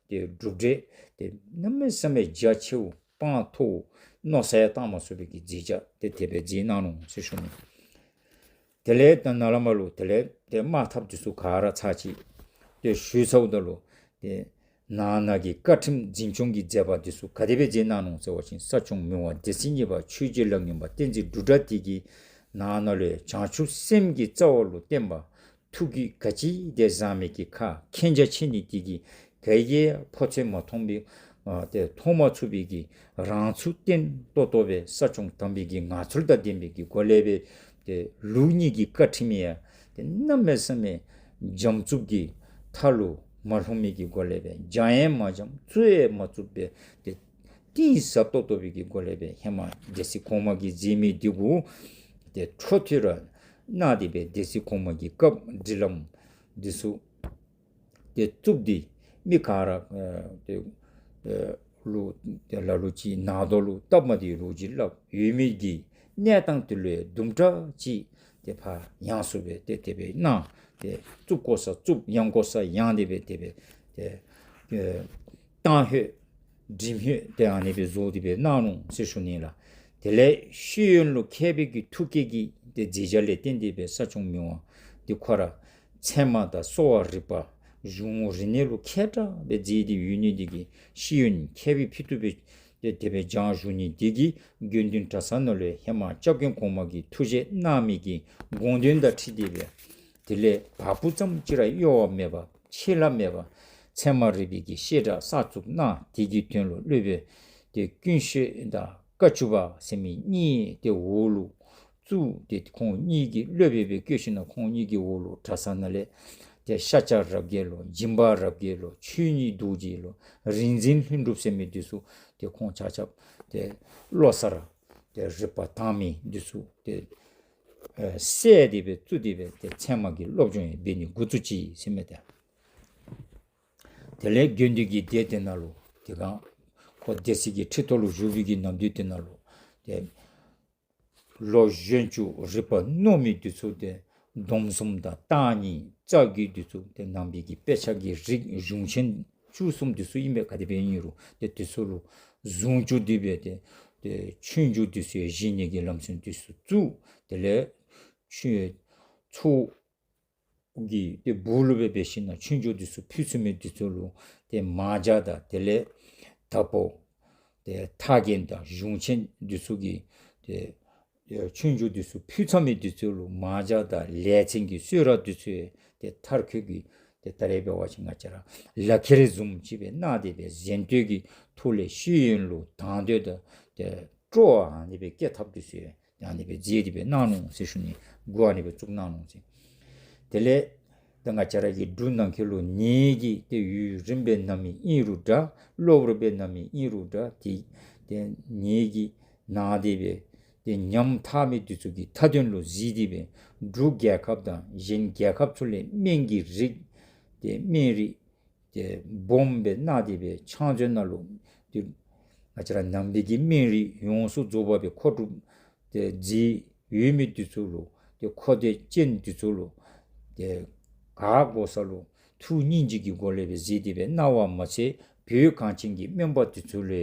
ཏེ་གྲུབ་འབྲས་ཏེ་གནམ་མེད་ས་མེད་རྒྱ་ཆེཝ་དཔང་མཐོཝ་མནོ་བསམ་ཡང་བཏང་མ་ཚུགས་པའི་གི་མཛད་བྱ་ཏེ་དེ་སྦེ་མཛད་གནང་ནུག་ཟེར་ཞུ་ནི། དེ་ལས་ད་ནཱ་ལས་མར་ལུ་དེ་ལས་ཏེ་དམག་འཐབ་འདི་ཚུ་ག་ར་ཚར་ཅིག་ཏེ་ཞུ་ཚརཝ་ད་ལུ་ཏེ་ནང་ན་གི་བཀའ་ཁྲིམས་འཛིན་སྐྱོང་གི་མཛད་པ་འདི་ཚུ་ག་དེ་སྦེ་མཛད་གནང་ནུག་ཟེར་བ་ཅིན་ས་སྐྱོང་མི་དབང་སྡེ་སྲིད་གཉིས་པ་ཆོས་རྗེ་ལ་སྔོན་པ་བསྟན་འཛིན་འབྲུག་གྲགས་འདི་གིས་ནང་ན་ལུ་བྱང་ཆུབ་སེམས་ཀྱི་རྩ་བ་ལུ་བརྟེན་པ་ཐུགས་ཀྱི་ག་ཅི་དེ་བཟང་མི་གི་ཁ་མཁྱེན་རྒྱ་ཆེ་ནི་དེ་གིས་ག་གིས་ཕོ་ཚོད་མ་མཐོང་བའི་ཨ་ཏེ་མཐོང་མ་ཚུགས་པའི་གི་རང་ཚུགས་བརྟན་ཏོག་ཏོ་སྦེ་ས་སྐྱོང་དམ་པའི་གི་ངང་ཚུལ་དང་ལྡན་པའི་གི་སྒོ་ལས་སྦེ་ཏེ་ལུགས་གཉིས་ཀྱི་བཀའ་ཁྲིམས་ཡང་ཏེ་གནམ་མེད་ས་མེད་འཇམ་རྩུབ་ཀྱི་མཐའ་ལུ་མ་ལྷུང་མི་གི་སྒོ་ལས་སྦེ་འཇམ་ཡང་མ་འཇམ་རྩུབ་ཡང་མ་རྩུབ་སྦེ་ཏེ་གཏིང་ཟབ་ཏོག་ཏོ་སྦེ་གི་སྒོ་ལས་སྦེ་ཧེ་མ་སྡེ་སྲིད་གོང་མ་གིས་མཛད་མི་འདི་གུ་ཏེ་འཕྲོ་མཐུད་ར་གནང་སྟེ་སྦེ་སྡེ་སྲིད་གོང་མ་གི་སྐབས་སྒྲིག་ལམ་འདི་ཚུ་ཏེ་བཙུགས་ཏེ་མི་ག་ར་ཨེ་ཏེ་ཨེ་ལུ་ཏེ་ལ་ལུ་ཅིག་ནང་དོ་ལུ་སྟབས་མ་བདེ་ལུ་ཅིག་སླབ་ཡོད་མི་གི་གནས་སྟངས་དེ་ལུ་དུམ་གྲ་ཅིག་ཏེ་ཕར་ཡང་སུ་སྦེ་ཏེ་དེ་སྦེ་གནང་ཏེ་བཙུགས་དགོ་ས་བཙུགས་ཡང་དགོ་ས་ཡང་དེ་སྦེ་དེ་སྦེ་ཏེ་ཨེ་གཏང་ཧོད་འགྲིམ་ཧོད་ཏེ་ཨ་ནི་སྦེ་བཟོ་སྟེ་སྦེ་གནང་ནུག་ཟེར་ཞུ་ནི་ལགས། དེ་ལས་ཤེས་ཡོན་ལུ་མཁས་པའི་གི་ཐུགས་བསྐྱེད་ཀྱི་ཏེ་མཛད་བྱ་ལས་བརྟེན་ཏེ་སྦེ་ས་སྐྱོང་མི་དབང་འདི་ཁོ་ར་ཚད་མ་དང་གསོ་བ་རིག་པ་གཞུང་རིག་གནས་ལུ་མཁས་དྲགས་སྦེ་མཛད་དེ་ཡོད་ནི་འདི་གིས་ཤེས་ཡོན་མཁས་པའི་ཕུད་དུ་སྦེ་ཏེ་དེ་སྦེ་བཞེངས་བཞུགས་ནི་འདི་གིས་དགེ་འདུན་གྲྭ་ཚང་ནང་ལུ་ཧེ་མ་སྐྱབས་མགོན་གོང་མ་གིས་ཐུགས་བཞེད་གནང་མི་གི་དགོངས་དོན་དང་འཁྲིལ་ཏེ་སྦེ་དེ་ལས་བ་སྤུ་ཙམ་ཅིག་ར་གཡོ་བ་མེད་པ་ཆད་ལྷག་མེད་པ་ཚད་མ་རིག་པའི་གི་བཤད་གྲྭ་གསར་བཙུགས་གནང་། དེ་གི་དོན་ལུ་སློབ་དཔོན་ཏེ་ཀུན་ཤེས་དང་བཀའ་བཅུ་པ་ཟེར་མི་གཉིས་ཏེ་འོག་ལུ་ བཙུགས་ཏེ་ཁོང་གཉིས་ཀྱིས་སློབ་དཔོན་སྦེ་བསྐོས་ཞིནམ་ལས་ཁོང་གཉིས་ཀྱི་འོག་ལུ་གྲྭ་ཚང་ནང་ལས་ཏེ་ཤཱཀྱ་རབ་རྒྱས་ལོ་སྦྱིན་པ་རབ་རྒྱས་ལོ་ཆོས་ཉིད་རྡོ་རྗེ་ལོ་རིག་འཛིན་ལྷུན་གྲུབ་ཟེར་མི་འདི་ཚུ་ཏེ་ཁོང་ཆ་ཁྱབ་ཏེ་བློ་གསར་ཏེ་རིག་པ་དྭངས་མི་འདི་ཚུ་ཏེ་ཨེ་བསལ་ཏེ་སྦེ་བཙུགས་ཏེ་སྦེ་ཏེ་ཚད་མ་གི་སློབ་སྦྱོང་ཡང་འབད་ནི་འགོ་བཙུགས་ཅི་ཟེར་མས། ཏེ་དེ་ལས་དགེ་འདུན་གྱི་སྡེ་དེ་ནང་ལུ་ཏེ་ག་ཁོ་སྡེ་སྲིད་ཀྱི་ཁྲི་ཐོག་ལུ་བཞུགས་པའི་གི་ནམ་དུས་དེ་ནང་ལུ་ཏེ་ལོ་གཞོན་བཅུ་རིག་པ་རྣོ་མི་འདི་ཚུ་ཏེ་སྡོམ་གསུམ་དང་བརྟག་གཉིས་རྩ་རྒྱུད་འདི་ཚུ་ཏེ་ནང་པའི་གི་དཔེ་ཆ་གི་རིགས་གཞུང་ཆེན་བཅུ་གསུམ་འདི་ཚུ་ཨིན་པས། ག་དེ་སྦེ་ཨིན་རུང་ཏེ་འདི་ཚུ་ལུ་ཟུང་བཅུག་སྟེ་སྦེ་ཏེ་ཏེ་ཆོས་འབྱུང་འདི་ཚུ་ཡང་བཞེས་ནི་གི་ལམ་སྲོལ་འདི་ཚུ་བཙུགས། དེ་ལས་ཆོས་ཚོགས་ཀྱི་ཏེ་སྦུག་ལུ་སྦེ་འབད་ཞིནམ་ལས་ཆོས་འབྱུང་འདི་ཚུ་ཕུལ་ཚུགས་མི་འདི་ཚུ་ལུ་ཏེ་མང་ཇ་དང་དེ་ལས་དྭགས་པོ་ཏེ་ཐར་རྒྱན་དང་གཞུང་ཆེན་འདི་ཚུ་གི་ཏེ་ཏེ་ཆོས་འབྱུང་འདི་ཚུ་ཕུལ་ཚར་མི་འདི་ཚུ་ལུ་མང་ཇ་དང་ལེ་ཚན་གྱི་གསོལ་རས་འདི་ཚུ་ཏེ་མཐར་འཁྱོལ་གྱི་ཏེ་ད་རེས་འབད་བ་ཅིན་ང་བཅས་ར་ལག་ཁྱེར་བཟུམ་ཅིག་སྦེ་གནང་སྟེ་སྦེ་གཟེངས་བསྟོད་ཀྱི་ཐོག་ལས་ཤེས་ཡོན་ལུ་དང་འདོད་དང་ཏེ་སྤྲོ་བ་ཨ་ནི་སྦེ་བསྐྱེད་ཐབས་འདི་ཚུ་ཡང་ཨ་ནི་སྦེ་མཛད་དེ་སྦེ་གནང་ནུག་ཟེར་ཞུ་ནི། འགོ་ཨ་ནི་སྦེ་བཙུགས་གནང་ནུག་ཟེར། དེ་ལས་ད་ང་བཅས་ར་གི་འབྲུག་ནང་འཁོད་ལུ་ནེ་གི་ཏེ་ཡུན་རིངམོ་སྦེ་གནང་མི་ཨིན་རུང་འདྲ་གློ་བུར་སྦེ་གནང་མི་ཨིན་རུང་འདྲ་ཏེ་ཏེ་ནེ་གི་གནང་སྟེ་སྦེ་ཏེ་ཉམ་ཐག་མི་འདི་ཚུ་གི་མཐའ་དོན་ལུ་གཟིགས་ཏེ་སྦེ་འབྲུག་རྒྱལ་ཁབ་དང་གཞན་རྒྱལ་ཁབ་ཚུ་ལས་སྨན་གྱི་རིགས་ཏེ་སྨན་རིགས་ཏེ་སྦོམ་སྦེ་གནང་སྟེ་སྦེ་ཕྱག་མཛོད་ནང་ལུ་ཏེ་ང་བཅས་ར་ནང་པའི་གི་སྨན་རིགས་ཡོངས་སུ་རྫོགས་པ་སྦེ་མཁོ་སྒྲུབ་ཏེ་མཛད་ཡོད་མི་འདི་ཚུ་ལུ་ཏེ་མཁོ་འདོད་ཅན་འདི་ཚུ་ལུ་ཏེ་ག་དགོ་ས་ལུ་ཐུགས་སྙིང་རྗེ་གི་སྒོ་ལས་སྦེ་གཟིགས་ཏེ་སྦེ་གནང་བ་མ་ཚད་བོད་གངས་ཅན་གྱི་སྨན་པ་འདི་ཚུ་ལུ་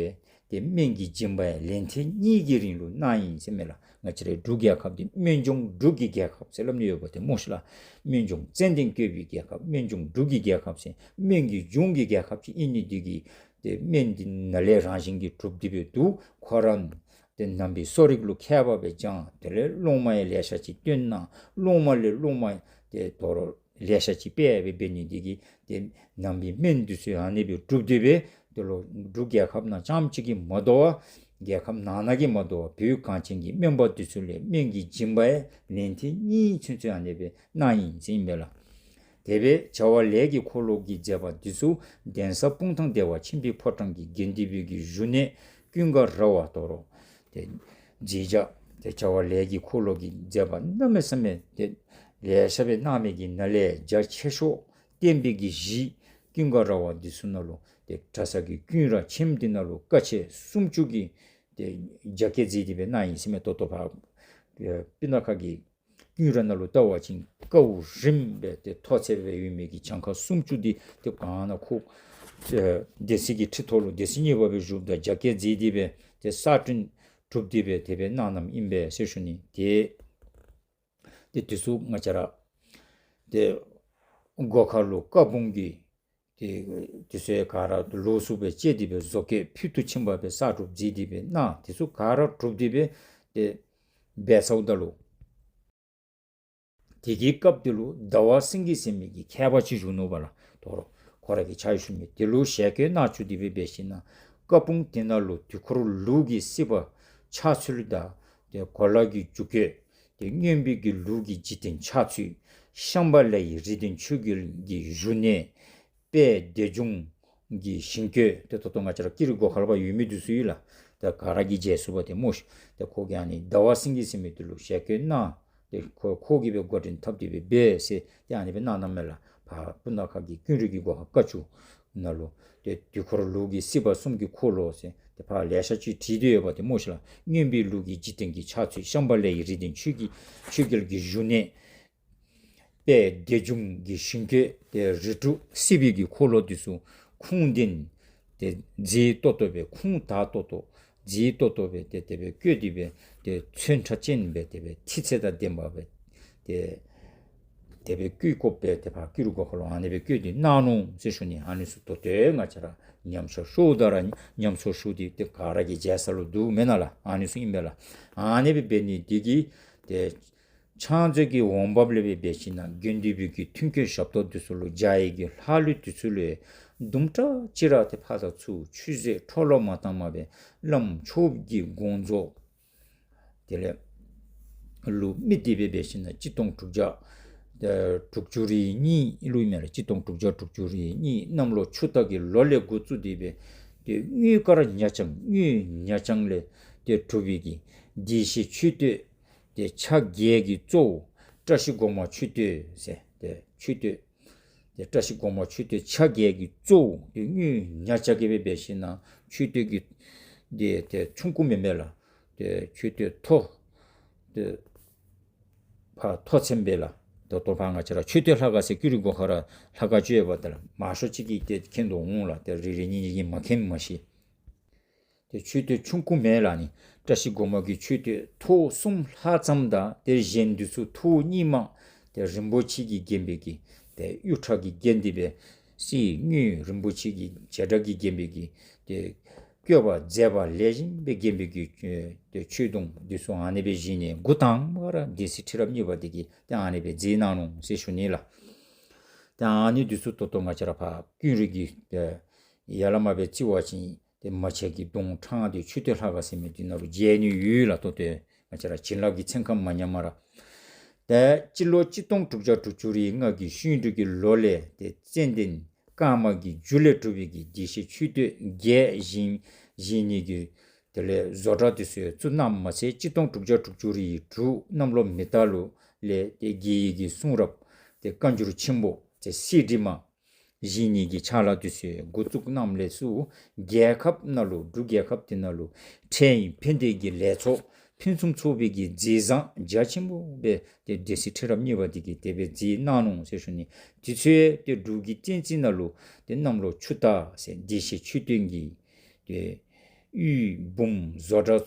ཏེ་སྨན་གྱི་སྦྱིན་པ་ཡང་ལན་ཐེངས་གཉིས་ཀྱི་རིང་ལུ་གནང་ཡི་ཟེར་མས་ལགས། ང་བཅས་རའི་འབྲུག་རྒྱལ་ཁབ་འདི་སྨན་ལྗོངས་འབྲུག་གི་རྒྱལ་ཁབ་ཟེར་སླབ་ནི་ཡོདཔ་ཏེ་སྨོ་ཤིག་ལགས། སྨན་ལྗོངས་ཙན་དན་བཀོད་པའི་རྒྱལ་ཁབ་སྨན་ལྗོངས་འབྲུག་གི་རྒྱལ་ཁབ་ཟེར་སྨན་གྱི་ལྗོངས་ཀྱི་རྒྱལ་ཁབ་ཅིག་ཨིན་ནི་འདི་གིས་ཏེ་སྨན་འདི་ནཱ་ལས་རང་བཞིན་གྱིས་གྲུབ་སྟེ་སྦེ་འདུག། ཁོ་ར་ཏེ་ནང་པའི་གསོ་རིག་ལུ་མཁས་པ་སྦེ་སྦྱངས། དེ་ལས་སློབ་མ་ཡང་ལེ་ཤ་ཅིག་བཏོན་གནང་། སློབ་མ་ལས་སློབ་མ་ཏེ་དོ་རུང་ལེ་ཤ་ཅིག་སྤེལ་སྦེ་འབད་ནི་འདི་གིས་ཏེ་ནང་པའི་སྨན་འདི་ཚུ་ཨ་ནི་སྦེ་གྲུབ་སྟེ་སྦེ་དེ་ལུ་འབྲུག་རྒྱལ་ཁབ་ནང་རྐྱངམ་གཅིག་གིས་མ་དོ་བར་རྒྱལ་ཁབ་ནང་ན་གིས་མ་དོ་བར་བོད་གངས་ཅན་གྱི་སྨན་པ་འདི་ཚུ་ལས་སྨན་གྱི་སྦྱིན་པ་ཡང་ལན་ཐེངས་གཉིས་ཚུན་ཚོད་ཨ་ནི་སྦེ་གནང་ཡི་ཟེར་ཨིན་པས་ལགས། དེ་སྦེ་བྱ་བ་ལས་ཀྱི་འཁོར་ལོ་གི་མཛད་པ་འདི་ཚུ་གདན་ས་སྤུངས་ཐང་བདེ་བ་ཆེན་པོའི་ཕོ་བྲང་གི་དགེ་འདུན་པའི་གི་བཞུགས་གནས་ཀུན་དགའ་ར་བ་དོ་རུང་ཏེ་མཛད་བྱ་ཏེ་བྱ་བ་ལས་ཀྱི་འཁོར་ལོ་གི་མཛད་པ་གནམ་མེད་ས་མེད་ཏེ་ལེ་ཤ་སྦེ་གནང་མི་གི་ནང་ལས་རྒྱ་ཆེ་ཤོས་བསྟན་པའི་གི་གཞི་ཀུན་དགའ་ར་བ་འདི་ཚུ་ནང་ལུ་ཏེ་གྲྭ་ཚང་གི་ཀུན་ར་ཆེན་འདི་ནང་ལུ་ཀ་ཆེན་སུམ་ཅུ་གི་ཏེ་རྒྱ་བསྐྱེད་མཛད་དེ་སྦེ་གནང་ཡི་ཟེར་མས། ད་ལྟོ་ཕར་སྤུ་ན་ཁ་གི་ཀུན་ར་ནང་ལུ་བལྟ་བ་ཅིན་ཀཝ་རིངམོ་སྦེ་ཏེ་མཐོ་ཚད་སྦེ་ཡོད་མི་གི་གྱངས་ཁ་སུམ་ཅུ་འདི་ཏེ་ག་ནི་ཁོ་ཨེ་སྡེ་སྲིད་ཀྱི་ཁྲི་ཐོག་ལུ་སྡེ་སྲིད་གཉིས་པ་སྦེ་བཞུགསཔ་ད་རྒྱ་བསྐྱེད་མཛད་དེ་སྦེ་ཏེ་གསར་སྐྲུན་གྲུབ་སྟེ་སྦེ་དེ་སྦེ་གནང་གནངམ་ཨིན་པས་ཟེར་ཞུ་ནི། ཏེ་ཏེ་འདི་ཚུ་ང་བཅས་ར་ཏེ་སྒོ་ཁར་ལུ་བཀའ་འབུམ་གྱི་ཏེ་འདི་ཚུ་ག་ར་ལོགས་སུ་སྦེ་བཅད་དེ་སྦེ་བཟོ་བཀོད་ཕུལ་དུ་ཕྱིན་པ་སྦེ་གསར་སྒྲུབ་མཛད་དེ་སྦེ་གནང་། འདི་ཚུ་ག་ར་གྲུབ་སྟེ་སྦེ་ཏེ་འབད་ཚརཝ་ད་ལུ་དེ་གི་སྐབས་དེ་ལུ་ཟླ་བ་སེང་གེ་ཟེར་མི་གི་མཁས་པ་ཅིག་བཞུགས་ནུག་པ་ལགས། དོ་རུང་ཁོ་ར་གི་ཕྱག་ཞུ་མི་དེ་ལུ་ཞལ་བཀོད་གནང་བཅུག་སྟེ་སྦེ་འབད་ཞིནམ་ལས་བཀའ་འབུམ་དེ་ནང་ལུ་དུས་འཁོར་ལུགས་ཀྱི་སྲིད་པ་ཆགས་ཚུལ་དང་ཏེ་གོ་ལ་གི་འཇུག་སྐུད་ཏེ་མངོན་པའི་གི་ལུགས་ཀྱི་འཇིག་རྟེན་ཆགས་ཚུལ་ཤམྦྷ་ལའི་རིགས་ལྡན་ཆོས་རྒྱལ་གྱི་བཞུགས་གནས་དཔལ་སྡེ་འབྱུང་གི་ཞིང་བཀོད་ཏེ་ད་ལྟོ་ང་བཅས་ར་ཀི་རི་སྒོ་ཁར་ལུ་ཡོད་མི་འདི་ཚུ་ཨིན་ལགས། ཏེ་ག་ར་གིས་མཇལ་ཚུགས་པ་ཏེ་སྨོ་ཤིག། ཏེ་ཁོ་གིས་ཨ་ནི་ཟླ་བ་སེང་གེ་ཟེར་མི་འདི་ལུ་ཞལ་བཀོད་གནང་། ཏེ་ཁོ་ཁོ་གིས་སྦེ་འགོ་འདྲེན་འཐབ་སྟེ་སྦེ་འབད་ཟེར་ཏེ་ཨ་ནི་སྦེ་གནང་གནངམ་མས་ལགས། ཕར་སྤུ་ན་ཁ་གི་ཀུན་ར་གི་སྒོ་ཁར་བཀའ་བཅུ་ནང་ལུ་ཏེ་དུས་འཁོར་ལུགས་ཀྱི་སྲིད་པ་གསུམ་གྱི་འཁོར་ལོ་ཟེར་ཏེ་ཕར་ལེ་ཤ་ཅིག་བྲིས་ཏེ་ཡོདཔ་ཏེ་སྨོ་ཤིག་ལགས། མངོན་པའི་ལུགས་ཀྱི་འཇིག་རྟེན་གྱི་ཆགས་ཚུལ་ཤམྦྷ་ལའི་རིགས་ལྡན་ཆོས་ཀྱི་ཆོས་རྒྱལ་གྱི་བཞུགས་གནས་དཔལ་སྡེ་འབྱུང་གི་ཞིང་བཀོད་ཏེ་རིགས་དྲུག་སྲིད་པའི་གི་འཁོར་ལོ་འདི་ཚུ་ཁུངས་ལྡན་ཏེ་མཛེས་ཏོག་ཏོ་སྦེ་ཁུངས་དག་ཏོག་ཏོ་མཛེས་ཏོག་ཏོ་སྦེ་ཏེ་དེ་སྦེ་བཀོད་དེ་སྦེ་ཏེ་ཚོན་ཁྲ་ཅན་སྦེ་དེ་སྦེ་ཐིག་ཚད་དང་ལྡན་པ་སྦེ་ཏེ་དེ་སྦེ་བཀོད་དགོཔ་སྦེ་ཏེ་ཕར་ཀི་རུ་སྒོ་ཁར་ལུ་ཨ་ནི་སྦེ་བཀོད་དེ་གནང་ནུག་ཟེར་ཞུ་ནི། ཨ་ནི་ཚུ་ད་ལྟོ་ང་བཅས་ར་ཉམས་གསོ་ཞུཝ་ད་ར་ཉམས་གསོ་ཞུ་སྟེ་ཏེ་ག་ར་གིས་མཇལ་ས་ལུ་འདུག་མེན་ན་ལགས། ཨ་ནི་ཚུ་ཨིན་པས་ལགས། ཨ་ནི་སྦེ་འབད་ནི་འདི་གིས་ཏེ་ཕྱག་མཛོད་ཀྱི་འོང་འབབ་ལས་སྦེ་འབད་ཞིནམ་ལས་དགེ་འདུན་པའི་གི་མཐུན་རྐྱེན་ཞབས་ཏོག་འདི་ཚུ་ལུ་བྱ་ཡི་གི་ལྷག་ལུས་འདི་ཚུ་ལུ་དུམ་གྲ་ཅིག་ར་ཏེ་ཕར་དང་ཚུར་ཆུད་ཟོས་འཕྲོ་བརླག་མ་བཏང་པར་སྦེ་བླམ་ཆོསཔ་གི་དགོངས་རྫོགས་དེ་ལས་ ལུ་དམིགས་ཏེ་སྦེ་འབད་ཞིན་ན་གཅིག་སྟོང་དྲུག་བརྒྱ་ཨེ་དྲུག་ཅུ་རེ་གཉིས་ལུ་ཨིན་མས་ལགས། གཅིག་སྟོང་དྲུག་བརྒྱ་དྲུག་ཅུ་རེ་གཉིས་གནམ་ལོ་ཆུ་རྟ་གི་ལོ་ལས་འགོ་བཙུགས་ཏེ་སྦེ་ཏེ་དངུལ་དཀར་ཉ་ལྕང་དངུལ་ཉ་ལྕང་ལས་ཏེ་གྲུབ་པའི་གི་བདེ་གཤེགས་མཆོད་རྟེན་ཏེ་ཆ་བརྒྱད་ཀྱི་གཙོ་བོ་བཀྲ་ཤིས་སྒོ་མང་མཆོད་རྟེན་ཟེར་ཏེ་མཆོད་རྟེན་ཏེ་བཀྲ་ཤིས་སྒོ་མང་མཆོད་རྟེན་ཆ་བརྒྱད་ཀྱི་གཙོ་བོ་ཏེ་དངུལ་ཉ་ལྕང་གིས་སྦེ་འབད་ཞིན་ན་མཆོད་རྟེན་གྱི་ཏེ་ཏེ་ཆུང་ཀུ་མེན་མས་ལགས། ཏེ་མཆོད་རྟེན་མཐོ་ཏེ་ཕར་མཐོ་ཚད་སྦེ་ལགས། ད་ལྟོ་ཕར་ང་བཅས་ར་མཆོད་རྟེན་ལྷ་ཁང་ཟེར་ཀུན་རིག་སྒོ་ཁ་ར་ལྷ་ཁང་ཅིག་ཡོདཔ་ད་ལགས། མང་ཤོས་ཅིག་གིས་ཏེ་མཁྱེན་དོ་འོང་ལགས། ཏེ་རེ་རེ་གཉིས་གཉིས་ཀྱིས་མ་མཁྱེན་མ་ཤེས། ཏེ་མཆོད་རྟེན་ཆུང་ཀུ་མེན་ལགས། ཨ་ནི་བཀྲ་ཤིས་སྒོ་མང་གི་མཆོད་རྟེན་མཐོ་གསུམ་ལྷག་ཙམ་དང་ཏེ་གཞན་འདི་ཚུ་མཐོ་རྙིང་མ་ཏེ་རིན་པོ་ཆེ་གིས་བརྒྱན་པའི་གི་ཏེ་གཡུ་ཁྲབ་ཀྱིས་བརྒྱན་ཏེ་སྦེ་གསེར་དངུལ་རིན་པོ་ཆེ་གི་བྱེ་བྲག་གིས་བརྒྱན་པའི་གི་ཏེ་བཀོད་པ་མཛེས་པ་ལེགས་ཤོམ་སྦེ་བརྒྱན་པའི་གི་ཨེ་ཏེ་མཆོད་སྡོང་འདི་ཚུ་ཨ་ནི་སྦེ་བཞེངས་ནི་འགོ་དང་པ་ར་སྡེ་སྲིད་ཁྲི་རབས་གཉིས་པ་འདི་གིས་ཏེ་ཨ་ནི་སྦེ་མཛད་གནང་ནུག་ཟེར་ཞུ་ནི་ལགས། ཏེ་ཨ་ནི་འདི་ཚུ་ད་ལྟོ་ང་བཅས་ར་ཕར་ཀུན་རིག་གི་ཨེ་ཡར་ལས་མར་སྦེ་བརྩི་བ་ཅིན་ཏེ་མ་ཆེན་གྱི་གདོང་དྲངས་ཏེ་མཆོད་རྟེན་ལྷ་ཁང་ཟེར་མི་འདི་ནང་ལུ་མཇལ་ནི་ཡོད་ལགས། ད་ལྟོ་ང་བཅས་ར་བྱིན་རླབས་ཀྱི་ཚན་ཁ་མ་ཉམས་པར། ཏེ་སྤྱི་ལོ་གཅིག་སྟོང་དྲུག་བརྒྱ་དྲུག་ཅུ་རེ་ལྔ་གི་གཤིན་འགྲུལ་གྱི་ལོ་ལས་ཏེ་ཙན་དན་དཀར་དམར་གྱི་རྒྱུ་ལས་གྲུབ་པའི་གི་བདེ་གཤེགས་མཆོད་རྟེན་བརྒྱད་བཞེངས་བཞེངས་ནི་གི་དེ་ལས་བཟོ་གྲྭ་འདི་ཚུ་བཙུགས་གནངམ་མ་ཚད་གཅིག་སྟོང་དྲུག་བརྒྱ་དྲུག་ཅུ་རེ་དྲུག་གནམ་ལོ་མེ་རྟ་ལུ་ལས་ཏེ་རྒྱལ་བའི་གི་གསུང་རབ་ཏེ་བཀའ་འགྱུར་ཆེན་པོ་ཏེ་གསེར་བྲིས་མ་བཞེངས་ནི་གི་ཕྱག་ལཱ་འདི་ཚུ་འགོ་བཙུགས་གནངམ་ལས་ཚུར་རྒྱལ་ཁབ་ནང་ལུ་འབྲུག་རྒྱལ་ཁབ་འདི་ནང་ལུ་འཕྲལ་ཕན་བདེ་གི་ལེགས་ཚོགས་ཕུན་སུམ་ཚོགས་པའི་གི་མཛད་བཟང་རྒྱ་ཆེན་པོ་སྦེ་ཏེ་སྡེ་སྲིད་ཁྲི་རབས་གཉིས་པ་འདི་གིས་དེ་སྦེ་མཛད་གནང་ནུག་ཟེར་ཞུ་ནི། འདི་ཚུ་ཏེ་འབྲུག་གི་བསྟན་རྩིས་ནང་ལུ་ཏེ་གནམ་ལོ་ཆུ་རྟ་ཟེར་བདེ་གཤེགས་མཆོད་རྟེན་གྱི་ཏེ་དབུས་འབུམ་བཟོ་གྲྭ་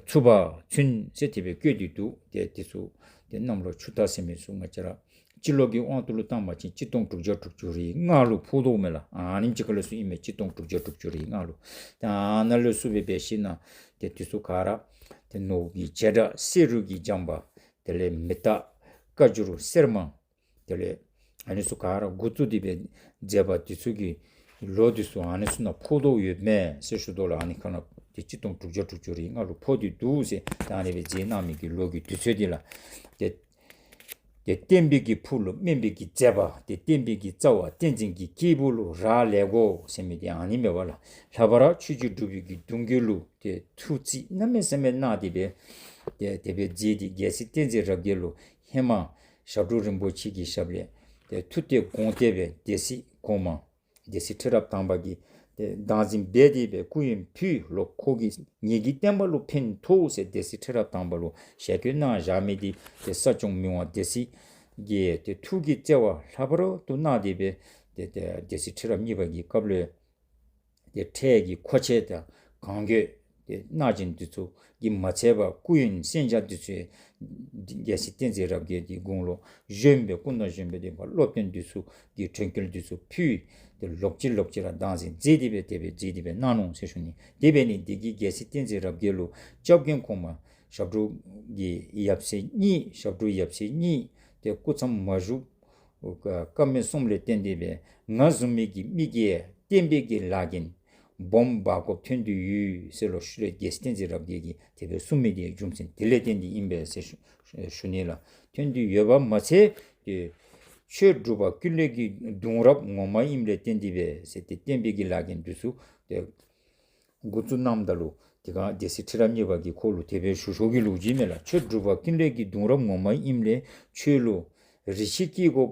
ཚུ་བ་ཚུན་ཟེར་དེ་སྦེ་བཀོད་དེ་འདུག། ཏེ་འདི་ཚུ་ཏེ་གནམ་ལོ་ཆུ་རྟ་ཟེར་མི་ཚུ་ང་བཅས་ར་སྤྱི་ལོ་གི་དབང་དུ་ལུ་བཏང་བ་ཅིན་གཅིག་སྟོང་དྲུག་བརྒྱ་དྲུག་ཅུ་རེ་ལྔ་ལུ་ཕོག་དོ་མས་ལགས། ཨ་ནེམ་ཅིག་ཁར་ལུ་ཚུ་ཨིན་མས། གཅིག་སྟོང་དྲུག་བརྒྱ་དྲུག་ཅུ་རེ་ལྔ་ལུ། ཏེ་ཨ་ནཱ་ལུ་ཚུ་སྦེ་འབད་ཞིན་ན་ཏེ་འདི་ཚུ་ག་ར་ཏེ་ནོར་བུ་གི་བྱེ་བྲག་བསེ་རུ་གི་ལྗང་པ་དེ་ལས་མེ་རྟ་བཀའ་འགྱུར་གསེར་མ་དེ་ལས་ཨ་ནི་ཚུ་ག་ར་འགོ་བཙུགས་ཏེ་སྦེ་མཛད་པ་འདི་ཚུ་གི་ལོ་འདི་ཚུ་ཨ་ནི་ཚུ་ནང་ཕོག་དོ་ཡོདཔ་མས་ཟེར་ཞུ་དོ་ལགས། ཨ་ནི་ཁར་ནང་ཏེ་གཅིག་སྟོང་དྲུག་བརྒྱ་དྲུག་ཅུ་རེ་ལྔ་ལུ་ཕོག་སྟེ་འདུག་ཟེར། ད་ཨ་ནི་སྦེ་མཛད་གནང་མི་གི་ལོ་གི་དུས་ཚོད་འདི་ལགས། ཏེ་ཏེ་བསྟན་པའི་གི་ཕུགས་ལུ་སྨན་པའི་གི་མཛད་པ་ཏེ་བསྟན་པའི་གི་རྩ་བ་བསྟན་འཛིན་གྱི་སྐྱེས་བུ་ལུ་རག་ལས་དགོ་ཟེར་མི་འདི་ཨ་ནི་མས་པ་ལགས། ལྷག་པར་ཆོས་རྗེ་འབྲུག་པའི་གི་གདུང་བརྒྱུད་ལུ་ཏེ་ཐུགས་རྩིས་གནམ་མེད་ས་མེད་གནང་སྟེ་སྦེ་ཏེ་དེ་སྦེ་མཛད་དེ་རྒྱལ་སྲས་བསྟན་འཛིན་རབ་རྒྱས་ལུ་ཧེ་མ་ཞབས་དྲུང་རིན་པོ་ཆེ་གི་ཞབས་ལས་ཏེ་ཐུགས་གཏད་དགོངས་གཏད་སྦེ་སྡེ་སྲིད་གོང་མ་སྡེ་སྲིད་ཁྲི་རབས་དང་པ་གིས་ཏེ་བདག་འཛིན་འབད་དེ་སྦེ་སྐུ་ཡོན་ཕུལ་ལོ། ཁོ་གིས་ངེ་གི་བསྟན་པ་ལུ་ཕན་ཐོགས་ཟེར་སྡེ་སྲིད་ཁྲི་རབས་དང་པ་ལུ་ཞལ་བཀོད་གནང་བཞག་མི་འདི་ཏེ་ས་སྐྱོང་མི་དབང་སྡེ་སྲིད་ཀྱིས་ཏེ་ཐུགས་ཀྱི་བརྩེ་བ་ལྷག་པར་དུ་གནང་སྟེ་སྦེ་ཏེ་ཏེ་སྡེ་སྲིད་ཁྲི་རབས་གཉིས་པ་གི་སྐབས་ལུ་ཏེ་འཕྲལ་གྱི་མཁོ་ཆས་དང་གང་དགོས་ཏེ་གནང་སྦྱིན་འདི་ཚུ་གིས་མ་ཚད་པར་སྐུ་ཡོན་གསན་བྱ་འདི་ཚུ་རྒྱལ་སྲས་བསྟན་འཛིན་རབ་རྒྱས་ཀྱི་དགུང་ལོ་གཞོན་པའི་སྐུ་ན་གཞོན་པའི་སྟེང་ཁར་སློབ་སྟོན་འདི་ཚུ་གི་དྲན་སྐུལ་འདི་ཚུ་ཕུལ། ཏེ་ལོག་ཅི་ལོག་ཅི་ར་བདག་འཛིན་མཛད་དེ་སྦེ་དེ་སྦེ་མཛད་དེ་སྦེ་གནང་ནུག་ཟེར་ཞུ་ནི། དེ་འབད་ནི་འདི་གིས་རྒྱལ་སྲས་བསྟན་འཛིན་རབ་རྒྱས་ལུ་སྐྱབས་མགོན་གོང་མ་ཞབས་དྲུང་གི་ཡབ་སྲས་གཉིས་ཞབས་དྲུང་ཡབ་སྲས་གཉིས་ཏེ་སྐུ་མཚམས་མ་བཞུགས་བཀའ་མོལ་གསུངམ་ལས་བརྟེན་ཏེ་སྦེ་ང་བཟུམ་མའི་གི་མི་གིས་བསྟན་པའི་གི་ལཱ་འགན་སྦོམ་འབག་དགོཔ་ཐོན་དོ་ཡོད་ཟེར་ལོ་ཤུལ་ལས་རྒྱལ་སྲས་བསྟན་འཛིན་རབ་རྒྱས་ཀྱིས་དེ་སྦེ་གསུངས་མི་འདི་རྒྱུ་མཚན་དེ་ལས་བརྟེན་ཏེ་ཨིན་པས་ཟེར་ཞུ་ཞུ་ནི་ལགས། ཐོན་དོ་ཡོདཔ་མ་ཚད་ཏེ་ཆོས་སྒྲུབ་པ་ཀུན་ལེགས་ཀྱི་གདུང་རབས་ངོ་མ་ཨིནམ་ལས་བརྟེན་ཏེ་སྦེ་ཟེར་ཏེ་བསྟན་པའི་གི་ལཱ་འགན་འདི་ཚུ་ཏེ་འགོ་བཙུགས་གནངམ་ད་ལུ་དེ་སྒང་སྡེ་སྲིད་ཁྲི་རབས་གཉིས་པ་གིས་ཁོ་ལུ་དེ་སྦེ་ཞུ་ཞུཝ་གི་ལོ་རྒྱུས་མས་ལགས། ཆོས་སྒྲུབ་པ་ཀུན་ལེགས་ཀྱི་གདུང་རབས་ངོ་མ་ཨིནམ་ལས་ཁྱོད་ལུ་རིགས་ཤེས་སྐྱེ་དགོཔ་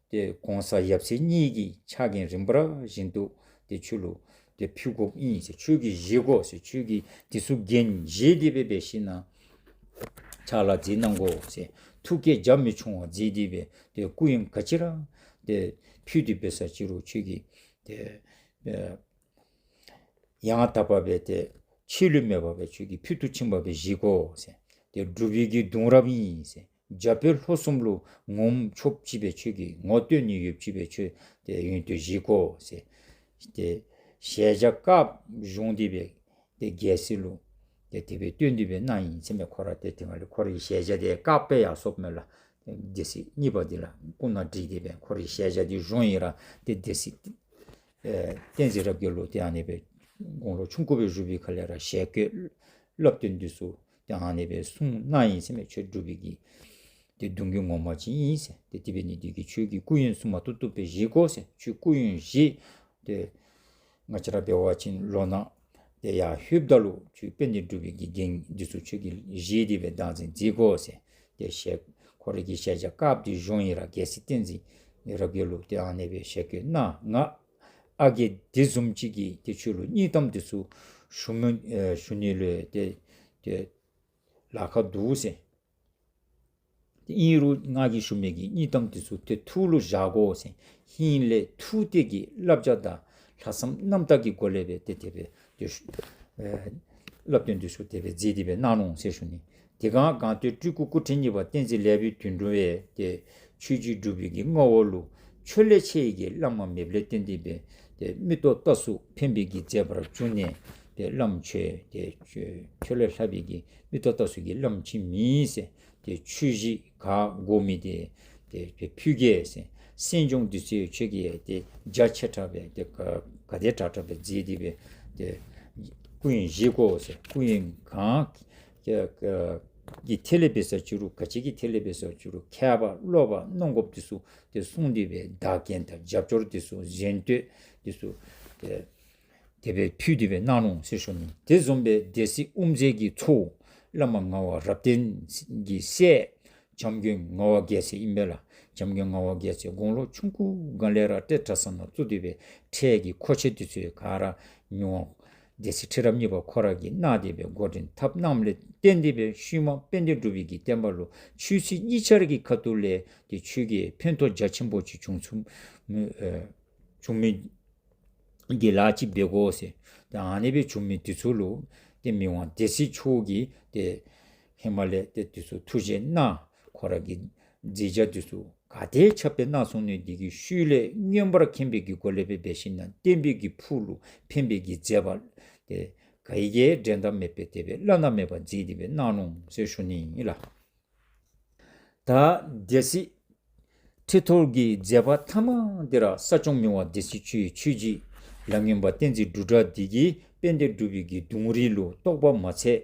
ཏེ་གོང་ས་ཡབ་སྲས་གཉིས་ཀྱི་ཕྱག་འགན་རིམ་པ་བཞིན་དུ་ཏེ་ཁྱོད་ལུ་ཏེ་ཕུལ་དགོཔ་ཨིན་ཟེར། ཁྱོད་ཀྱིས་བཞེས་དགོ་ཟེར། ཁྱོད་ཀྱིས་དེ་ཚུ་འགན་བཞེས་ཏེ་སྦེ་འབད་ཞིན་ན་ཕྱག་ལཱ་མཛད་གནང་དགོ་ཟེར། ཐུགས་བསྐྱེད་རྒྱ་མི་ཆུང་བ་མཛད་དེ་སྦེ་ཏེ་སྐུ་ཡོན་ག་ཅི་ར་ཏེ་ཕུལ་ཏེ་འབད་ས་ཅི་རུང་ཁྱོད་ཀྱིས་ཏེ་ཨེ་ཡང་དག་པ་སྦེ་ཏེ་ཆད་ལུས་མེད་པར་སྦེ་ཁྱོད་ཀྱིས་ཕུལ་དུ་ཕྱིན་པ་སྦེ་བཞེས་དགོ་ཟེར། ཏེ་སྒྲུབ་པའི་གི་གདུང་རབས་ཨིན་ཟེར། རྒྱ་བོད་ལྷོ་གསུམ་ལུ་ངོམ་ཆོགཔ་ཅིག་སྦེ་ཁྱོད་ཀྱིས་ངོ་སྟོན་ནི་ཡོདཔ་ཅིག་སྦེ་ཁྱོད་ཏེ་ཡོན་ཏན་བཞེས་དགོ་ཟེར། ཏེ་ཞལ་རྒྱ་བཀག་བཟུང་སྟེ་སྦེ་ཏེ་རྒྱལ་སྲིད་ལུ་ཏེ་དེ་སྦེ་སྟོན་ཏེ་སྦེ་གནང་ཡི་ཟེར་མས། ཁོ་ར་ཏེ་དེ་སྒང་ལས་ཁོ་རའི་ཞལ་རྒྱ་འདི་བཀག་སྦེ་ཡར་སོཔ་མས་ལགས། སྡེ་སྲིད་གཉིས་པ་འདི་ལགས་སྐུ་ན་བགྲེས་ཏེ་སྦེ་ཁོ་རའི་ཞལ་རྒྱ་འདི་བཟུང་ཡི་ར་ཏེ་སྡེ་སྲིད་ཨེ་བསྟན་འཛིན་རབ་རྒྱས་ལུ་ཏེ་ཨ་ནི་སྦེ་དགུང་ལོ་ཆུང་ཀུ་སྦེ་བཞུགས་པའི་ཁ་ལས་ར་ཞལ་བཀོད་བསླབ་སྟོན་འདི་ཚུ་ ཏེ་ཨ་ནི་སྦེ་གསུངས་གནང་ཡི་ཟེར་མས། ཁྱོད་འབྲུག་པའི་གི་ཏེ་གདུང་རྒྱུད་ངོ་མ་ཅིག་ཨིན་ཟེར། ཏེ་དེ་འབད་ནི་འདི་གིས་ཁྱོད་ཀྱི་སྐུ་ཡོན་བསྲུང་མ་བཏུབ་བཏུབ་སྦེ་བཞེས་དགོ་ཟེར། ཁྱོད་སྐུ་ཡོན་བཞེས། ཏེ་ང་བཅས་ར་འབད་བ་ཅིན་ལོ་ན་ཏེ་ཡར་ལྷོདཔ་ད་ལུ་ཁྱོད་དཔལ་ལྡན་འབྲུག་པའི་གི་རྒྱན་འདི་ཚུ་ཁྱོད་ཀྱིས་བཞེས་ཏེ་སྦེ་བདག་འཛིན་མཛད་དགོ་ཟེར། ཏེ་ཞལ་ཁོ་རའི་གི་ཞལ་རྒྱ་དཀརཔོ་འདི་བཞེངས་ཡི་ར་རྒྱལ་སྲས་བསྟན་འཛིན་རབ་རྒྱས་ལུ་ཏེ་ཨ་ནི་སྦེ་ཞལ་བཀོད་གནང་། ང་ཨ་རྒས་དེ་བཟུམ་ཅིག་གིས་ཏེ་ཁྱོད་ལུ་སྙིང་གཏམ་འདི་ཚུ་ཞུ་མི་ཨེ་ཞུ་ནི་ལུ་ཏེ་ཏེ་ལཱ་ཁག་འདུག་ཟེར། ཏེ་ཨིན་རུང་ང་གིས་ཞུ་མི་གི་སྙིང་གཏམ་འདི་ཚུ་ཏེ་ཐུགས་ལུ་བཞག་དགོ་ཟེར། ཧིང་ལས་ཐུགས་གཏད་ཀྱི་བསླབ་བྱ་དང་ལྷག་བསམ་རྣམ་དག་གི་སྒོ་ལས་སྦེ་ཏེ་དེ་སྦེ་ཏེ་ཞུ་ཨེ་བསླབ་སྟོན་འདི་ཚུ་དེ་སྦེ་མཛད་དེ་སྦེ་གནང་ནུག་ཟེར་ཞུ་ནི། དེ་སྒང་སྒང་སྟེང་སྤྲུལ་སྐུ་སྐུ་ཕྲེང་གཉིས་པ་བསྟན་འཛིན་ལེགས་པའི་དོན་གྲུབ་སྦེ་ཏེ་ཆོས་རྗེ་འབྲུག་པའི་གི་མངའ་འོག་ལུ་ཁྱོད་ལས་ཆེ་བའི་གི་བླ་མ་མེདཔ་ལས་བརྟེན་ཏེ་སྦེ་ཏེ་མིག་ཏོ་ལྟ་ས་ཕན་པའི་གི་མཛད་པར་གྱུར་ནས་ཏེ་བླམ་ཁྱོད་ཏེ་ཁྱོད་ལས་ལྷག་པའི་གི་མིག་ཏོ་ལྟ་ས་གི་བླམ་ཅིག་མེད་ཟེར། ཏེ་ཆོས་གཞིས་ག་དགོ་མི་དེ་ཏེ་ཏེ་ཕུལ་གེ་ཟེར། གསན་སྦྱོང་འདི་ཚུ་ཁྱོད་ཀྱིས་ཏེ་རྒྱ་ཆེ་དྲགས་སྦེ་ཏེ་ག་ག་དེ་དྲག་དྲག་སྦེ་མཛད་དེ་སྦེ་ཏེ་སྐུ་ཡོན་བཞེས་དགོ་ཟེར། སྐུ་ཡོན་གང་གི་ཐད་ལས་འབད་ས་ཅིག་རུང་ག་ཅི་གི་ཐད་ལས་འབད་ས་ཅིག་རུང་མཁས་པ་སློབ་པ་གནང་དགོཔ་འདི་ཚུ་ཏེ་གསུངས་ཏེ་སྦེ་བདག་རྐྱེན་དང་རྒྱབ་སྐྱོར་འདི་ཚུ་གཟེངས་བསྟོད་འདི་ཚུ་ཏེ་དེ་སྦེ་ཕུལ་ཏེ་སྦེ་གནང་ནུག་ཟེར་ཞུ་ནི། དེ་བཟུམ་སྦེ་སྡེ་སྲིད་དབུ་མཛད་ཀྱི་ཚའོ་བླ་མ་ངག་དབང་རབ་བརྟན་གྱི་སྲས་བྱམས་མགོན་ངག་དབང་རྒྱལ་མཚན་ཨིན་པས་ལགས། བྱམས་མགོན་ངག་དབང་རྒྱལ་མཚན་དགུང་ལོ་ཆུང་ཀུ་སྒང་ལས་ར་ཏེ་གྲྭ་ཚང་ནང་བཙུགས་ཏེ་སྦེ་ཁྲལ་གྱི་མཁོ་ཆས་འདི་ཚུ་ག་ར་མི་དབང་སྡེ་སྲིད་ཁྲི་རབས་གཉིས་པ་ཁོ་ར་གིས་གནང་སྟེ་སྦེ་འགོ་འདྲེན་འཐབ་གནངམ་ལས་བརྟེན་ཏེ་སྦེ་ཤུལ་མ་དཔལ་ལྡན་འབྲུག་པའི་གི་བསྟན་པ་ལུ་ཆོས་སྲིད་གཉིས་ཆ་ར་གི་ཁ་ཐུག་ལས་ཏེ་ཆོས་ཀྱི་ཕན་ཐོགས་རྒྱ་ཆེན་པོ་ཅིག་བྱུང་ཚུགས་ཨེ་བྱུང་མི་གི་ལཱ་ཅིག་འབད་དགོ་ཟེར། ཏེ་ཨ་ནི་སྦེ་བྱུང་མི་འདི་ཚུ་ལུ་ཏེ་མི་དབང་སྡེ་སྲིད་མཆོག་གིས་ཏེ་ཧེ་མ་ལས་ཏེ་འདི་ཚུ་ཐུགས་རྗེ་གནང་། ཁོ་ར་གི་མཛད་བྱ་འདི་ཚུ་ག་དེ་ཁྱབ་སྦེ་གནང་སོང་ནི་འདི་གི་ཤུལ་ལས་མངོན་པར་མཁྱེན་པའི་གི་སྒོ་ལས་སྦེ་འབད་ཞིན་ན་བསྟན་པའི་གི་ཕུགས་ལུ་ཕན་པའི་གི་མཛད་པ་ཏེ་ག་ཡི་གི་འགྲན་ཟླ་མེད་པའི་དེ་སྦེ་བླ་ན་མེད་པ་མཛད་དེ་སྦེ་གནང་ནུག་ཟེར་ཞུ་ནི་ཨིན་ལགས། ད་སྡེ་སྲིད་ཁྲི་ཐོག་གི་མཛད་པ་མཐའ་མ་འདི་ར་ས་སྐྱོང་མི་དབང་སྡེ་སྲིད་ཆོས་ཆོས་རྗེ་ལ་སྔོན་པ་བསྟན་འཛིན་འབྲུག་གྲགས་འདི་གིས་དཔལ་ལྡན་འབྲུག་པའི་གི་གདུང་རིགས་ལུ་རྟོགས་པ་མ་ཚད་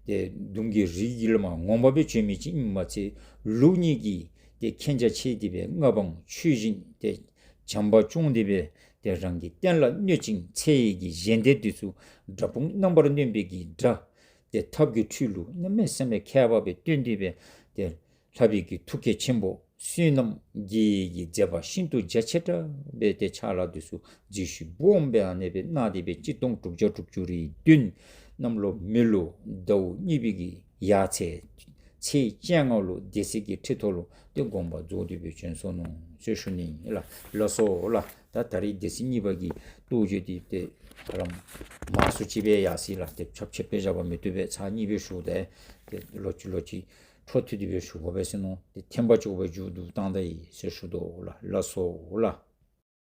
ཏེ་གདུང་གི་རིགས་ཀྱི་བླ་མ་ངོ་མ་སྦེ་བྱོན་མི་ཅིག་ཨིནམ་མ་ཚད་ལུགས་གཉིས་ཀྱི་ཏེ་མཁྱེན་རྒྱ་ཆེ་སྟེ་སྦེ་མངའ་འབངས་ཆོས་བཞིན་ཏེ་བྱམས་པ་སྐྱོང་སྟེ་སྦེ་ཏེ་རང་གི་བསྟན་ལ་གནོད་ཅིང་འཚེ་བའི་གི་གཞན་སྡེ་འདི་ཚུ་དགྲ་དཔུང་རྣམ་པར་གནོན་པའི་གི་དགྲ་ཏེ་ཐབས་ཀྱི་འཕྲུལ་ལུ་གནམ་མེད་ས་མེད་མཁས་པ་སྦེ་སྟོན་ཏེ་སྦེ་ཏེ་ལྷག་པའི་གི་ཐུགས་བསྐྱེད་ཆེན་པོ་བསོད་ནམས་དགེ་བའི་གི་མཛད་པ་ཤིན་ཏུ་རྒྱ་ཆེ་དྲགས་སྦེ་ཏེ་ཕྱག་ལཱ་འདི་ཚུ་རྗེས་ཤུལ་སྦོམ་སྦེ་ཨ་ནི་སྦེ་གནང་སྟེ་སྦེ་གཅིག་སྟོང་དྲུག་བརྒྱ་དྲུག་ཅུ་རེ་བདུན་གནམ་ལོ་མེ་ལོ་ཟླཝ་གཉིས་པའི་གི་ཡར་ཚེས་ཚེས་བཅོ་ལྔ་ལུ་སྡེ་སྲིད་ཀྱི་ཁྲི་ཐོག་ལུ་ཏེ་དགོངས་པ་རྫོགས་ཏེ་སྦེ་བྱོན་སོ་ནུག་ཟེར་ཞུ་ནི་ལགས། ལགས་སོ་ལགས། ད་ད་རིས་སྡེ་སྲིད་གཉིས་པ་གི་རྟོགས་བརྗོད་འདི་ཏེ་ཧ་ལམ་མང་སུ་ཅིག་སྦེ་ཡར་སོ་ཡི་ལགས། ཏེ་ཁྱབ་ཆེ་སྦེ་བཞག་པ་མི་བཏུབ་པས། ཚར་གཉིས་སྦེ་ཞུ་སྟེ་ཏེ་ལོག་ཅི་ལོག་ཅི་འཕྲོ་མཐུད་དེ་སྦེ་ཞུ་དགོ་པས་ཟེར་མནོ་སྟེ་ཐེངས་པ་གཅིག་སྦེ་མཇུག་བསྡུ་བཏང་ད་ཡི་ཟེར་ཞུ་དོ་ལགས། ལགས་སོ་ལགས།